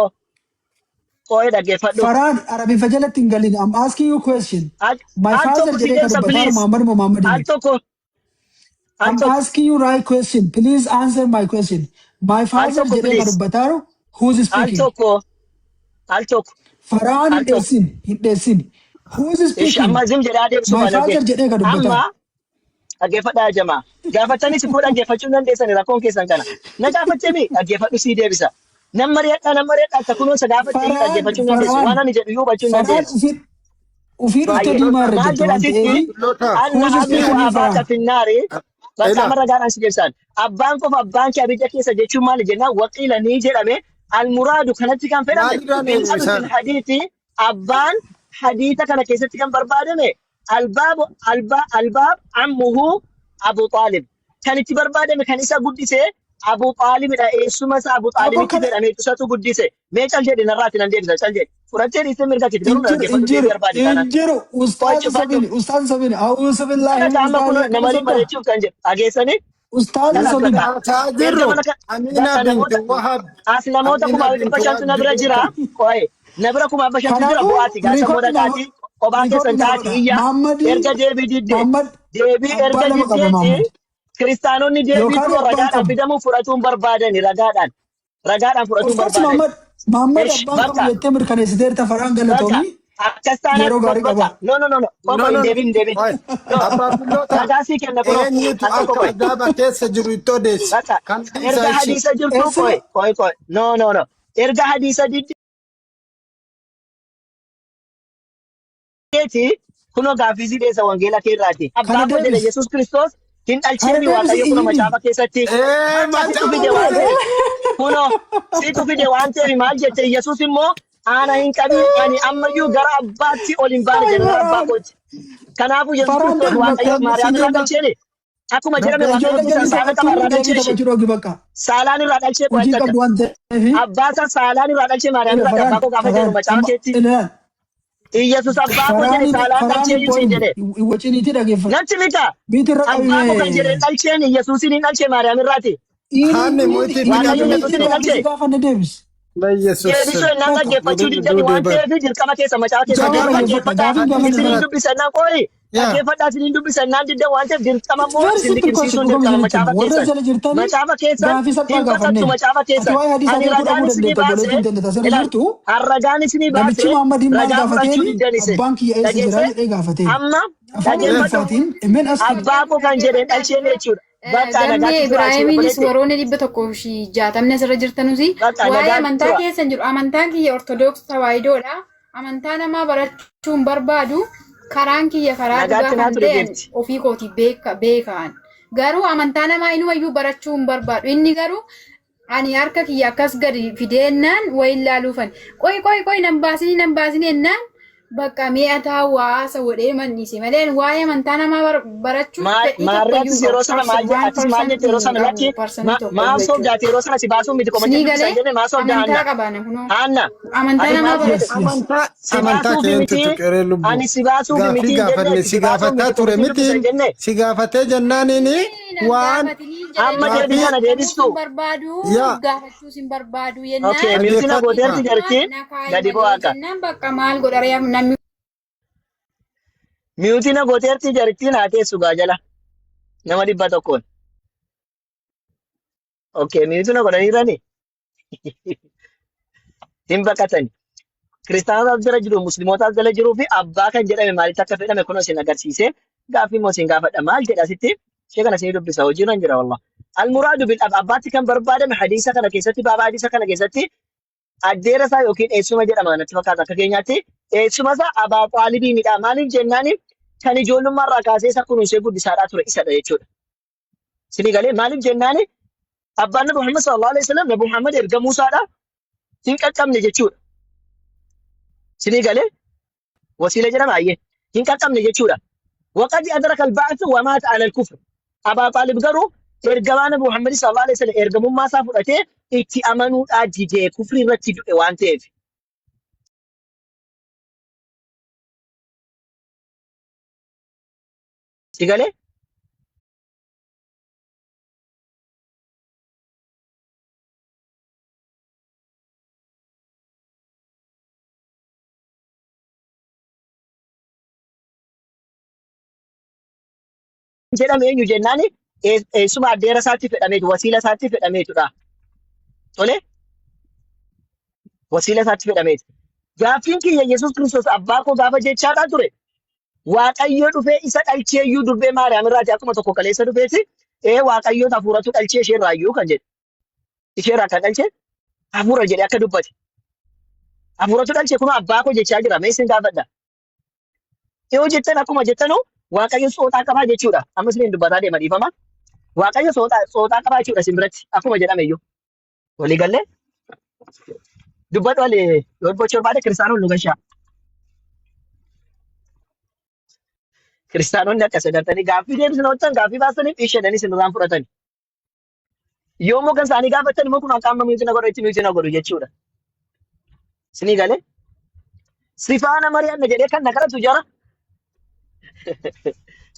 qoyi dhaggeeffadhu. Faraan Arabiffa jalatti hin galin. I'm asking you question. Al My al father tokko si jedhee kan deebisa dubbataa jiru please. Muhammad moo Al Muhammadiimi? tokko al I'm tokko asking you right question. Please answer my question. My al father tokko jedhee kan please. dubbataa jiru who's Al speaking? tokko al tokko Faraan al hin tokko. dheessin hin dheessin. Who's Ishi speaking? amma zim jedhaa deebisuu My maal father argee. jedhee kan dubbataa Amma jiru. dhaggeeffadhaa jamaa. Gaafattanis immoo dhaggeeffachuu hin dandeessan rakkoon keessan kana. Na gaafattemi dhaggeeffadhu sii deebisa. Nan mari'adhaa nan mari'adhaa akka kunuunsa gaafatte Faraan dhaggeeffachuu hin dandeessu. Waan Faraan ani jedhu iyyuu hubachuu hin Faraan dandeessu. ofii ofii dhuftee Baay'ee. diimaa irra Maal jirta jedha waan sitti ta'eef Abdulloota. anna who's abii speaking wa you abaaka Faraan? finnaari. Bakka Ela. amma ragaadhaan si deebisan. Abbaan qofa abbaan kee abidda keessa jechuun maali jennaan waqiila ni jedhame almuraadu kanatti kan fedhame Maalirraan bil eenyu abi isaan? fil hadiisi abbaan hadiisa kana keessatti kan barbaadame albaabu alba albaab ammuhu Abu Xaalib kan itti barbaadame kan isa guddise Abu Xaalibidha eessuma isaa Abu Aboo Xaalibitti kana jedhame isatu guddise mee cal jedhi narraatti nan deebisa cal jedhi fudhattee dhiistee mirga keeti garuu hin na jiru hin dhaggeeffadhu deebii jiru barbaade hin taanaan jiru qoy ustaaza cufadhu sabini ustaaza sabini a'uuzu billaahi kana min amma kun zaalika nama kana sobda mari'achuuf kan jedhu dhageessanii ustaaza kana sabini bakka Haasaa erga jirru mana Amina bakka binti namoota Wahab. as namoota Amina kumaa binti dhibba shantu Wahab na bira jira jedhee qoy na bira kumaa dhibba shantu jira kanaafuu bu'aati gaasa mooda riikoordi naa taati kophaa keessan riikoordi naa taati godha iyya Muhammadii erga deebii didde Muhammad deebii abbaa erga lama qaba diddeeti Muhammad kiristaanonni deebii yookaan kunoo abbaan ragaadhaan qabu fidamuu fudhatuun barbaadani ragaadhaan ragaadhaan of fudhatuun course barbaadani Muhammad Muhammad ish abbaan qabu bakka jettee mirkaneessiteerta Faraan bakka galatoomii akkas taanaan yeroo gaarii bakka qaba. no no no no No, qofa no, hin no. deebiin hin deebiin Waay. no Abbaa Abdulloota. ragaa sii kenna kunoo Eenyutu al tokko akka qoy azaaba keessa jiru itti odeesse? bakka Kan dhiisa erga ishee. hadiisa jirtuu Eessuma qoy qoy qoy no no no erga hadiisa diddeeti kunoo gaaffii sii dheessa wangeela keerraati kana abbaa koo jedhe deebis Yesuus Kiristoos hin kana dhalcheemi deebisi Waaqayyo kunoo iyyini. macaafa keessatti Ee, bakka situ macaafa fide waan keessa. ta'eef kunoo situ fide waan ta'eef maal jette Yesuus immoo ana hin qabiin ani ammayyuu gara abbaatti ol hin baane Ay jedhe gara abbaa Faraan kootti. Kanaafuu Yesuus Faraan Kiristoos deebi bakka Waaqayyo Rabbi Maariyaam irraa sinima. dhalcheeni akkuma jedhame Rabbi Waaqayyo ijoollee kuusan jalli saala qaba taphachuun irraa geemii dhalchee ishee taphachuu dhoogi bakka saalaan irraa dhalchee hojii qo'atta akka qabdu waan ta'eef abbaa isaa saalaan irraa dhalchee Maariyaam ila irraa Faraan abbaa koo gaafa jedhu Faraan macaafa amma keetti ilaal Iyyasuus abbaa koo jedhe Faraani saalaan dhalchee Faraani iyyuu siin point jedhe waciniitii dhaggeeffadhu. natti mita Biiti irra abbaa koo kan jedhe qabime. dhalcheen Iyyasuusin hin dhalchee Maariyaam irraati. Haanni mootii itti Waaqayyo qabime. Yesuusin hin Gaafii dhalchee si gaafanne deebis. Yesuus. deebisuu ennaan Bakka dhaggeeffachuu Duudee diddani duudee waan bar. ta'eef dirqama keessa macaafa keessa jawaar garuu dhaggeeffadha. dhaggeeffadhaa Gaafiin gaafanne isiniin deebis. dubbisannaan qoyi Yaa. dhaggeeffadhaa isiniin dubbisannaan diddan waan ta'eef dirqama It's immoo very isin simple question liqimsiisuun dhuguma dirqama isinitti macaafa himu. Warra keessan jala jirtanii macaafa keessan gaafii salphaa hin baqattu gaafanneen. macaafa Ati keessan waa'ee hadiisaa ani beekuu ragaan dhabuu isinii dandeetta baase obboleettiin teenya tasirra ilaal jirtu. arragaan isinii Namichi baase Muhammadiin maal ragaa fudhachuu gaafateeni diddan isin abbaan kiyya eessa jira dhageesse jedhee gaafateen. amma Afaan dhaggeeffadhu Ingiliffaatiin men asking abbaa koo kan jedheen dhalcheen jechuudha bakka Gammee nagaatti tura achii Ibraahimiinis obboleetti warroonni 160 asirra jirtanus bakka waa'ee nagaatti amantaa tura keessa hin jiru. Amantaan kiyya Ortodoksii Tawaahidoodha. Amantaa namaa barachuu hin barbaadu. Karaan kiyya karaa dhugaa nagaatti naa kan ture ta'e geefti. ofii kooti beekaan. Garuu amantaa namaa inumayyuu barachuu hin barbaadu. Inni garuu ani harka kiyya akkas gadi fideennaan wayin laaluufan. Qoy qoy qoy nan baasinii nan baasinii ennaan bakka mi'a taa'u haasa godhee mannise malee waa'ee amantaa namaa barachuu fedhii Maarree tokkoyyuu atis hin qabu. yeroo sana maal One atis maal percent jette yeroo hin sana qabu lakki parsantii tokkoyyuu maaf jechuudha. soobdaate yeroo sana si baasuun miti Isinii qomacha dubbisan galee jenne maaf soobda amantaa Haanna qabaana kunoo Haanna amantaa ati namaa maaf Yes, jette yes. Amantaa si amantaa baasuufi keentu miti tuqeree lubbu. ani si baasuufi Gaaffii miti hin jenne gaafanne ati si si baasuuf gaafataa miti ture qomacha miti dubbisan jenne si gaafatee jennaaniin Nan waan gaafatinii jedhanii amma deebii gaaffii kana gaafachuus deebistu hin barbaadu yaa gaafachuus hin barbaadu okay jennaan miyuutina dhaggeeffadhu. gooteerti na jarti na kaayi gadi malee bu'aa akka jennaan bakka maal godha namni miyuutina gooteerti jarti naa teessu gaa jala nama 100n okay miyuutina godhaniirani hin baqatani kiristaanotaaf jala jiru muslimootaaf jala jiruu fi abbaa kan jedhame maalitti akka fedhame kun isin agarsiise gaaffii immoo isin gaafadha maal jedha asitti ishee kana isin dubbisa hojii nan jira wallah almuraadu bil ab abbaatti kan barbaadame hadiisa kana keessatti baaba hadiisa kana keessatti addeera isaa yookiin eessuma jedhama natti fakkaata akka keenyaatti eessuma isaa abaa xaalibii midha maaliif jennaani kan ijoollummaa irraa kaasee isa kunuunsee guddisaadhaa ture isadha jechuudha. Isinii galee maaliif jennaani abbaan Nabi Muhammad sallallahu alaihi wasallam Nabi Muhammad ergamuu isaadha hin qaqqabne jechuudha. Isinii galee wasiila jedhama ayyee hin qaqqabne jechuudha. Waqadi adraka al-ba'th wa mata ala al-kufr. Abaa Xaalib garuu ergamaa Nabi Muhammad sallallahu alaihi wasallam ergamummaa isaa fudhatee itti amanuudhaa didee kufrii irratti du'e waan ta'eef. Si galee? jedhame eenyu jennaan eessuma addeera isaatti fedhameetu wasiila isaatti fedhameetudha. Tole wasiila isaatti fedhameetu. Gaaffiin kiyya Yesuus Kiristoos abbaa koo gaafa jechaadhaa ture. Waaqayyo dhufee isa dhalchee iyyuu durbee Maariyaam irraati akkuma tokko kaleessa dhufeeti. Ee Waaqayyoon hafuuratu dhalchee ishee irraa iyyuu kan jedhe. Ishee irraa kan dhalche hafuura jedhee akka dubbate. Hafuuratu dhalche kun abbaa koo jechaa jira. Mee isin gaafadha. Yoo jettan akkuma jettanu Waaqayyo sootaa qabaa jechuudha. Amma isiniin dubbataa deema dhiifama. Waaqayyo sootaa qabaa jechuudha isin biratti akkuma jedhame iyyuu. Walii gallee dubbadhu ali yoo dubbachuu barbaade kiristaanonni nu gashaa. Kiristaanonni akka sadartanii gaaffii deebisna hojjetan gaaffii baasaniif isheenanii isin irraan fudhatani. Yoo immoo kan isaanii gaafattan immoo kun akka amma miyuuti na godhu itti miyuuti na godhu jechuudha. Isinii galee si faana mari'anna jedhee kan na kadhatu jara.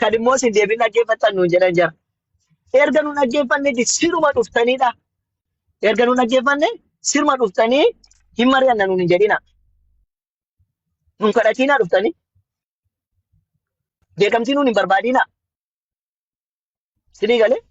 Kan immoo isin deebiin dhaggeeffattan nuun jedhan jara. Erga nu dhaggeeffannetti siruma dhuftaniidha. Erga nu dhaggeeffanne siruma dhuftanii hin mari'anna nuun hin jedhina. Nun kadhatiinaa dhuftanii. Beekamtii nuun hin barbaadina. Isinii galee.